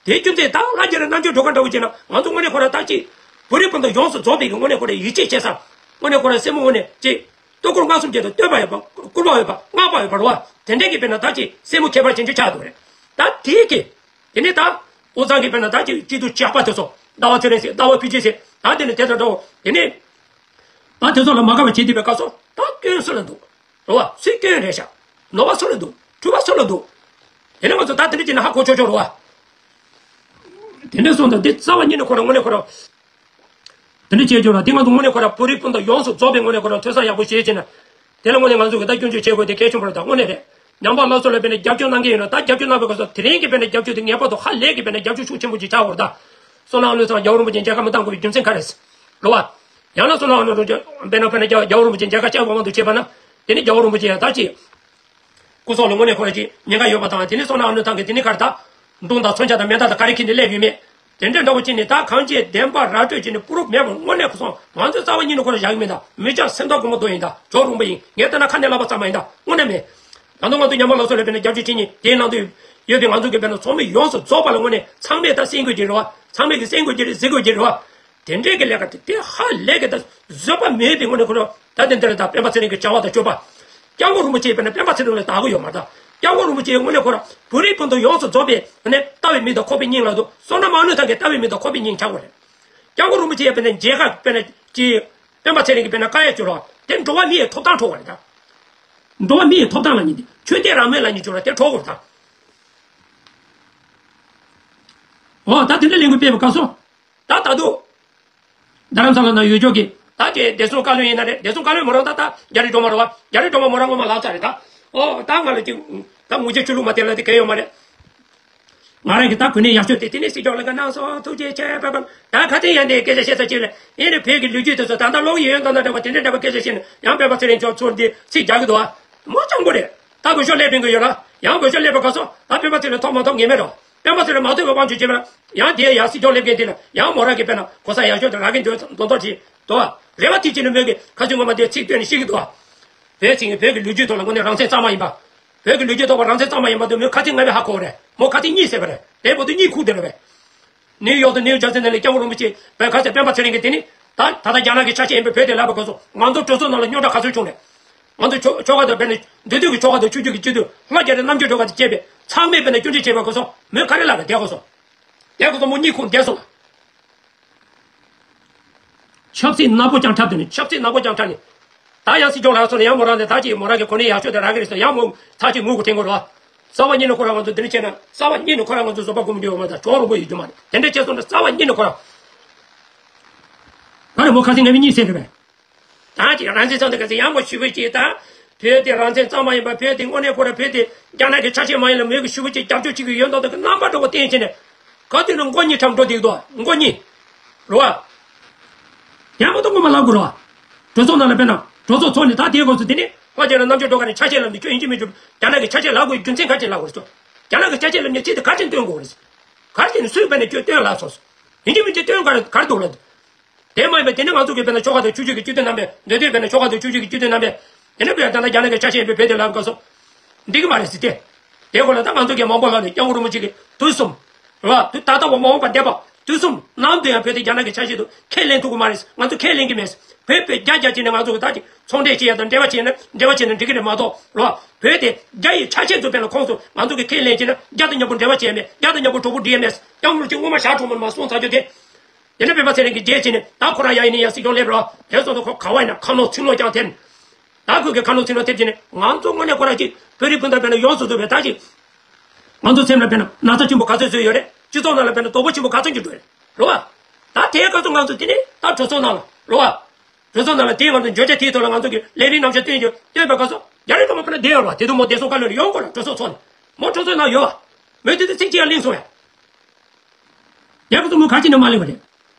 དེའི་རྒྱུ་མཚན་ད་ལྷ་རྒྱ་རི་རྣམ་དཔྱོད་སྒྲོལ་དཀར་འདྲ་བོ་བྱས་ན་ང་ཚོ་དངོས་གནས་ཁོ་རང་ད་ཅིག་བོད་རིགས་སྤུན་ཟླ་ཡོངས་སུ་རྫོགས་པའི་གི་དངོས་གནས་ཁོ་རང་ཡིད་ཆེས་བྱེད་ས། དངོས་གནས་ཁོ་རང་སེམས་པ་དངོས་གནས་ཅིག་སྟོད་སྐོར་སྔགས་གསུམ་བརྒྱད་དང་བསྟོད་པ་ཡོད་པ། སྐུར་པ་ཡོད་པ། བསྔགས་པ་ཡོད་པ་རེད་བ། དེ་འདྲས་ཀྱི་དཔེར་ན་ད་ཅིག་སེམས་པ་ཁྱད་པར་ཅན་ཅིག་ཆགས་འདུག་རེད། ད་དེའི་གི། དེ་ནས་ད། དབུས་གཙང་གི་དཔེར་ན་ད་ཅིག་སྐྱིད་སྡུག་ཇག་པ་དེ་ཚོ། ཟླ་བ་ཚེ་རིང་ཟེར། ཟླ་བ་ཕུན་སྐྱིད་ཟེར། ད་དེ་ནས་དེ་དང་འདྲ་བོ། དེ་ནས། ད་དེ་ཚོ་ལ་མ་དགའ་བ་བྱེད་བསྡད་པའི་སྐབས་སུ་ད་སྐྱོན་སུ་ལ་འདུག་རེད་བ། སུའི་སྐྱོན་རེད་ཤག་ནོར་བ་སུ་ལ་འདུག་འཁྲུལ་བ་སུ་ལ་འདུག་དེ་ནས་ང་ཚོ་ད་དེ་འདྲ་བྱས་ན་ཧ་གོ་ཆོག་ཆོག་རེད་བ། དེ་འདྲ་སོང་ཙང་འདི་རྩ་བ་ཉིད་ནས་ཁོ་རང་དངོས་གནས་ཁོ་རང་། དེ་འདྲ་བྱས་ཆོག་ལ། དེ་ང་ཚོ་དངོས་གནས་ཁོ་རང་བོད་རིགས་སྤུན་ཟླ་ཡོངས་སུ་རྫོགས་པའི་ངོས་ནས་ཁོ་རང་ཐོས་བསམ་ཡག་པོ་བྱེད་བྱས་ན། དེ་ལ་དངོས་གནས་ང་ཚོ་གི་ད་སྐྱོན་བརྗོད་བྱེད་དགོས་དེ་གལ་ཆེན་པོ་རེད། ད་དངོས་གནས་རེད། ཉམས་པ་སླར་གསོ་ལ་དཔེར་ན་རྒྱབ་སྐྱོར་གནང་མཁན་ཡོད་ན། ད་རྒྱབ་སྐྱོར་གནང་བའི་སྐབས་སུ་དེ་རིང་གི་དཔེར་ན་རྒྱབ་སྐྱོར་དེ་ངེས་པར་དུ་ཧ་ལས་ཀྱི་དཔེར་ན་རྒྱབ་སྐྱོར་ཤུགས་ཆེན་པོ་ཅིག་ཆགས་དགོས། ད་བསོད་ནམས་ཨ་ནུ་ཚང་རྒྱལ་བ་རིན་པོ་ཆེ་མཇལ་ཁ་མི་གཏང་དགོས་པའི་རྒྱུ་མཚན་ག་རེ་རེད། རེད་བ། ཡང་ན་བསོད་ནམས་ཨ་ནུ་རིན་པོ་ཆེ་དཔེར་ན་དཔེར་ན་རྒྱལ་རྒྱལ་བ་རིན་པོ་ཆེ་མཇལ་ཁ་བཅར་བའི་དབང་དུ་བྱས་པ་ན། དེ་ནི་རྒྱལ་བ་རིན་པོ་ཆེ་ཡང་ད་ཅིག་སྐུ་སྲོག་ལ་དངོས་གནས་ཁོ་རང་ཅིག་ཉེན་ཁ་ཡོད་པ་དང་། དེ་ནི་བསོད་ནམས་ཨ་ནུ་ཚང་གི་དེ་ནི་ག་རེ་ད། མདུང་དང་མཚོན་ཆ་དང་མེ་མདའ་དང་ག་རེ་འཁྱེར་ནས་སླེབས་ཡོད་མེད། དེ་འདྲ་འདྲ་བོ་ཅིག་ནི་ད་གང་ཅི་བདེན་པ་ར་སྤྲོད་ཅིག་ནི་པུ་རུབ་མེད་པར་དངོས་གནས་ཁོ་སོང་ང་ཚོས་རྩ་བ་ཉིད་ནས་ཁོ་རང་བཞག་གི་མེད། ད་མི་སྐྱ་སེམས་ཐག་གོང་མ་རྡོ་ཡིན། ད་ཇོ་རོང་པ་ཡིན། ངས་ལྟ་ན་ཁ་ནས་ལབ་པ་ཙམ་མ་ཡིན། ད་དངོས་གནས་མེད། ད་དུང་ང་ཚོ་ཉམས་པ་སླར་གསོ་ལ་དཔེར་ན་རྒྱབ་སྐྱོར་བྱེད་མཁན་དེའི་ནང་དུ་ཡོད་པའི་ང་ཚོ་གི་དཔེར་ན་ཚོགས་མི་ཡོངས་སུ་རྫོགས་པ་ལ་དངོས་གནས་ཚང་མས་ད་གསན་དགོས་ཀྱི་རེད་བ། ཚང་མས་ཀྱི་གསན་དགོས་ཀྱི་རེད། གཟིགས་དགོས་ཀྱི་རེད་བ། དེ་འདྲའི་གི་ལས་ཀ་དེ་དེ་ཧ་ལས་ཀྱི་ད་བཟོད་པ་མེད་པའི་ངོ་ནས་ཁོ་རང་ད་དེ་འདི་ལ་ད་སྤེན་པ་ཚེ་རིང་གི་བྱ་བ་དང་སྤྱོད་པ། སྐྱབས་མགོན་རིན་པོ་ཆེ་དཔེར་ན་སྤེན་པ་ཚེ་རིང་ལ་དགའ་གི་ཡོད་མ་རེད། ད་སྐྱབས་མགོན་རིན་པོ་ཆེའི་ངོ་ནས་ཁོ་རང་བོད་རིགས་སྤུན་ཟླ་ཡོངས་སུ་རྫོགས་པའི་ནས་ལྟ་བའི་མིག་དང་ཁོག་པའི་སྙིང་ལ་འདུག་བསོད་ནམས་ཨ་ནུ་ཚང་གི་ལྟ་བའི་མིག་དང་ཁོག་པའི་སྙིང་ཆགས་དགོས་རེད། སྐྱབས་མགོན་རིན་པོ་ཆེ་དཔེར་ན་མཇལ་ཁ་དཔེར་ན་ཅི། སྤེན་པ་ཚེ་རིང་གི་དཔེར་ན་བཀའ་ཡང་བཅོལ་བ་དེ་འགྲོ་བ་མི་ཡི་ཐོབ་ཐང་འཕྲོག་པ་རེད་ད། འགྲོ་བ་མི་ཡི་ཐོབ་ཐང་ལ་ཉིན་དེ་ཆོས་དད་རང་མོས་ལ་ཉིན་བཅོལ་བ་དེ་འཕྲོག་དགོས་རེད་ད། འོ་ད་དེ་འདྲ་ལས་འགུལ་སྤེལ་བའི་སྐབས་སུ། ད་ད་དུང་། རྡ་རམ་ས་ལ་ན་ཡུལ་ཕྱོགས་ཀྱི་ད་དེ་བདེ་སྲུང་བཀའ་བློན་ཡིན་ན་རེད། བདེ་སྲུང་བཀའ་བློན་མོ་རང་ད་ད་རྒྱ་རི་སྒྲོལ་མ་རེད་བ། རྒྱ་རི་སྒྲོལ་མ་མོ་རང་ངོ་མ་ལག་ཚ་རེད་ད། ཨོ་ད་ང་ལ་ཅིག་ད་ངུ་རྒྱུ་ཆུ་ལུག་མ་དེ་ལ་དེ་གལ་ཡོད་མ་རེད། ང་རང་གི་ད་གོ་གནས་ཡག་ཤོས་དེ་དེ་ནས་སྲིད་སྐྱོང་ལ་ག་གནང་སོང་། ཐུགས་རྗེ་ཆེ་པ་པ། ད་ཁ་སང་ཡང་དེ་སྐད་ཆ་བཤད་ས་ཅིག་ལ་ཡིན་རེད། བོད་ཀྱི་ལོ་རྒྱུས་དེ་ཚོ་ད་ལྟ་ཀློག་ཡོད་ཡོད་འདྲ་འདྲ་འདྲ་བ་དེ་འདྲ་འདྲ་བ་སྐད་ཆ་བཤད་ན་ཡང་སྤེན་པ་ཚེ་རིང་མཆོག་ཚུར་འདི་ཚིག་རྒྱག་གི་འདུག་ཨ། མོ་སྤྱང་པོ་རེད། ད་འོས་ཤོག་སླེབས་ཕན་གི་ཡོད་ར། ཡང་འོས་ཤོག་སླེབས་པའི་སྐབས་སུ་ད་སྤེན་པ་ཚེ་རིང་ཐོབ་མ་ཐོབ་ངེས་མེད་རོ། སྤེན་པ་ཚེ་རིང་མ་ཐོབ་པའི་དབང་ཆ་བྱེད་པ་ན་ཡང་དེ་ཡང་སྲིད་སྐྱོང་སླེབས་མཁན་དེ་ལ་ཡང་མོ་རང་གི་དཔེར་ན་གོ་ས་ཡག་ཤོས་དེ་རག་གི་འདུག་མདོག་མདོག་བྱེད་དོ། རེ་བ་དེ་བྱེད་ནས་མོས་གི་ཁ་སང་ངོ་མ་དེ་ཚིག་བཏོན་ནས་བཤད་གི་འདུག་བོད་ཚིག་བོད་ཀྱི་ལོ་རྒྱུས་ཐོག་ལ་དངོས་གནས་རང་བཙན་གཙང་མ་ཡིན་པ། བོད་ཀྱི་ལོ་རྒྱུས་ཐོག་པ་རང་བཙན་གཙང་མ་ཡིན་པ་དེ་མོས་ཁ་སང་ང་བས་ཧ་གོ་རེད། མོ་ཁ་སང་གཉིད་སད་པ་རེད། དེ་བར་དུ་གཉིད་ཁུག་བསྡད་རེད་པས། ནིའུ་ཡོག་དང་ནིའུ་ཇར་སི་ནང་ལ་སྐྱབས་མགོན་རིན་པོ་ཆེ་བོད་ཁ་ཆེ་སྤེན་པ་ཚེ་རིང་གིས་དེ་ནི་ད་ད་ལྟ་རྒྱ་ནག་གི་ཆ་ཤས་ཡིན་པའི་བོད་དེ་ལབ་པའི་སྐབས་སུ་ང་ཚོ་གྲོས་ཚོགས་ནང་ལ་རྙོག་དྲ་ག་ཚོད་བྱུང་རེད། ང་ཚོ་ཆོལ་ཆོལ་ཁ་དང་བོད་ནི་འདི་དུས་ཀྱི་ཆོལ་ཁ་དང་ཆོས་བརྒྱུད་ཀྱི་སྤྱི་འཐུས་ལྷ་རྒྱ་རི་རྣམ་རྒྱལ་སྒྲོལ་དཀར་དང་བཅས་པས་ཚང་མས་བོད་ནི་སྐྱོན་བརྗོད་བྱས་པའི་སྐབས་སུ་མོས་ག་རེ་ལབ་རེད། དེ་སྐབས་སུ་དེ་སྐབས་སུ་མོ་གཉིད་ཁུག་བསྡད་སོང་། ཆབ་སྲིད་ནག་པོ་རྐྱང་འཁྲབ་དེ་ནི་ཆབ་སྲིད་ནག་པོ་རྐྱང་འཁྲབ་ནི། ད་ཡང་སྲིད་སྐྱོང་ལ་སོང་ནས་ཡང་མོ་རང་ནས་ད་ཅིག་མོ་རང་གི་གོ་གནས་ཡག་ཤོས་དེ་རག་གི་རེད་ཟེར་ཡང་མོ་ཚ་ཅིག་ངུ་དགོས་དྲན་གོ་རོ། རྩ་བ་ཉིད་ནས་ཁོ་རང་ང་ཚོ་འདི་འདྲ་བྱས་ན་རྩ་བ་ཉིད་ནས་ཁོ་རང་ང་ཚོ་བཟོད་པ་སྒོམ་རྒྱུ་ཡོད་མ་རེད། ད་གྲོགས་རོང་པོ་ཡོད་རྒྱུ་མ་རེད། དེ་འདྲ་བྱས་སོང་ན་རྩ་བ་ཉིད་ནས་ཁོ་རང་། ད་ནི་མོ་ཁ་སང་ང་བའི་གཉིད་སད་རེད་པས། ད་ཅིག་རང་བཙན་ཚང་དུ་ག་ཚོད་ཡང་མོ་ཞུ་གི་ཅིག་ད། བོད་དེ་རང་བཙན་གཙང་མ་ཡིན་པ། བོད་དེ་དངོས་གནས་ཁོ་ར་བོད་དེ་རྒྱ་ནག་གི་ཆ་ཤས་མ་ཡིན་ལ་མོས་གི་ཞུ་གི་ཅིག་རྒྱབ་སྐྱོར་བྱེད་གི་ཡོད་མདོག་དང་གི་རྣམ་པ་འདྲ་བོ་བསྟན་བྱས་ནས། ག་དུས་ནས་མགོ་གཉིས་འཁྲབ་འགྲོ་བསྡད་ཀྱི་འདུག་མགོ་གཉིས། རེད་བ། ཡང་མ་གཏོགས་ངོ་མ་ལབ་དགོས་རེད་བ། གྲོས་ཚོགས་ནང་ལ་དཔེར་ན་གྲོས་ཚོགས་ཚོགས་ནས་ད་དེའི་སྐབས་སུ་དེ་ནི་ལྷ་རྒྱ་རི་རྣམ་རྒྱལ་སྒྲོལ་དཀར་ནས་ཆ་ཤས་ལབ་ནས་ཁྱོད་ཡིན་གཅིག་མིན་གཅིག་རྒྱ་ནག་གི་ཆ་ཤས་ལབ་དགོས་རྒྱུ་མཚན་ག་རེ་ལབ་དགོས་རེད་ཟེར། རྒྱ་ནག་གི་ཆ་ཤས་ལབ་ནས་ཅི་དེ་ག་རེ་བྱས་ནས་སྟོན་དགོས་རེད་ཟེར། ག་རེ་བྱས་ནས་སུས་དཔེར་ན་ཁྱོད་སྟོན་ལབ་སོང་ཟེར། ཡིན་གཅིག་མིན་གཅིག་སྟོན་ག་རེ་ག་རེ་འདུག་ལབ་འདུག་དེ་མ་ཡིན་པའི་དེ་ནི་ང་ཚོ་གི་དཔེར་ན་ཆོལ་ཁ་དང་ཆོས་བརྒྱུད་ཀྱི་སྤྱི་འཐུས་རྣམ་པས་འདོད་དོན་དཔེར་ན་ཆོལ་ཁ་དང་ཆོས་བརྒྱུད་ཀྱི་སྤྱི་འཐུས་རྣམ་པས། དེ་ནི་བོད་ད་ལྟ་རྒྱ་ནག་གི་ཆ་ཤས་ཡིན་པའི་བོད་དེ་ལབ་སྐབས་སུ། འགྲིག་གི་མ་རེད་ཟེར་ཏེ། དེ་སྐོར་ལ་ད་ང་ཚོ་གི་མང་པོ་ལབ་ནས་སྐྱབས་མགོན་རིན་པོ་ཆེ་གི་དུས་གསུམ། རེད་བ། དུས་ད་ལྟ་བ་མ་འོངས་པ་འདས་པ་དུས་གསུམ་ནམ་དུ་ཡང་བོད་དེ་རྒྱ་ནག་གི་ཆ་ཤས་དུ་ཁས་ལེན་ཐུབ་ཀྱི་མ་རེད། ང་ཚོ་ཁས་ལེན་གྱི་མེད། བོད་བོད་རྒྱ་རྒྱ་བྱས་ནས་ང་ཚོ་གི་ད་ཅིག་ཚོང་འབྲེལ་བྱེད་ཡ་དང་འབྲེལ་བ་བྱེད་ན་འབྲེལ་བ་བྱེད་ན་འགྲིག་གི་རེད་མ་གཏོགས་རེད་བ། བོད་དེ་རྒྱ་ཡི་ཆ་ཤས་ཚོ་དཔེར་ན་ཁོངས་སུ་ང་ཚོ་གི་ཁས་ལེན་བྱེད་ན་རྒྱ་དང་མཉམ་པོ་འབྲེལ་བ་བྱེད་ཡ་མེད། རྒྱ་དང་མཉམ་པོ་གྲོགས་པོ་སྒྲིག་ཡ་མེད། སྐྱབས་མགོན་རིན་པོ་ཆེ་སྔོན་མ་ཞག་གྲོང་མོ་ནས་མར་གསུངས་ཚར་རྒྱུ་དེ། དེ་ནས་སྤེན་པ་ཚེ་རིང་གིས་རྗེས་བྱས་ནས་ད་ཁོ་རང་ཡང་ཡིན་ན་ཡང་སྲིད་སྐྱོང་སླེབས་རོགས། དེ་སོང་ཙང་ཁོ་ག་བ་ཡིན་ན་ཁ་ནོར་ཚིག་ནོར་ཀྱང་ཐེབས། ད་ཁོས་ཀྱི་ཁ་ནོར་ཚིག་ནོར་ཐེབས་བྱས་ནས་ང་ཚོ་དངོས་གནས་ཁོ་རང་གཅིག་བོད་རིགས་སྤུན་ཟླ་དཔེར་ན་ཡོངས་སུ་རྫོགས་པའི་ད་ཅིག་ང་ཚོ་སེམས་ལ་དཔེར་ན་ན་ཚ་ཆེན་པོ་ག་ཚོད་ཚོད་ཡོད་རེད། སྤྱི་ཚོགས་ནང་ལ་དཔེར་ན་དོགས་པ་ཆེན་པོ་ག་ཚོད་ཅིག་འགྲོ་རེད། རེད་བ། ད་དེའི་སྐབས་སུ་ང་ཚོ་དེ་ནས་ད་གྲོས་ཚོགས་ནང་ལ་རེད་བ། གྲོས་ཚོགས་ནང་ལ་དེའི་ང་ཚོ་བརྗོད་བྱ་དེའི་ཐོག་ལ་ང་ཚོ་གི་ལས་རིམ་རྣམ་གཞག་སྟོན་རྒྱུ་སྟོན་པའི་སྐབས་སུ་རྒྱ་རིགས་ཚང་མ་དཔེར་ན་བསྡད་ཡོད་རེད་བ། དེ་དུས་མོ་བདེ་སྲུང་བཀའ་བློན་ལ་ཡོང་དགོས་རེད། གྲོས་ཚོགས་ཚོགས་ནས་མོ་གྲོས་ཚོགས་ནང་ཡོད་བ། མོས་དེ་དུས་ཚིག་གཅིག་ཡང་གླེང་སོང་ཡ། རྒྱལ་ཁབ་ཚོ་མོ་ག་ཅི་ནས་མ་གླེང་བ་རེད།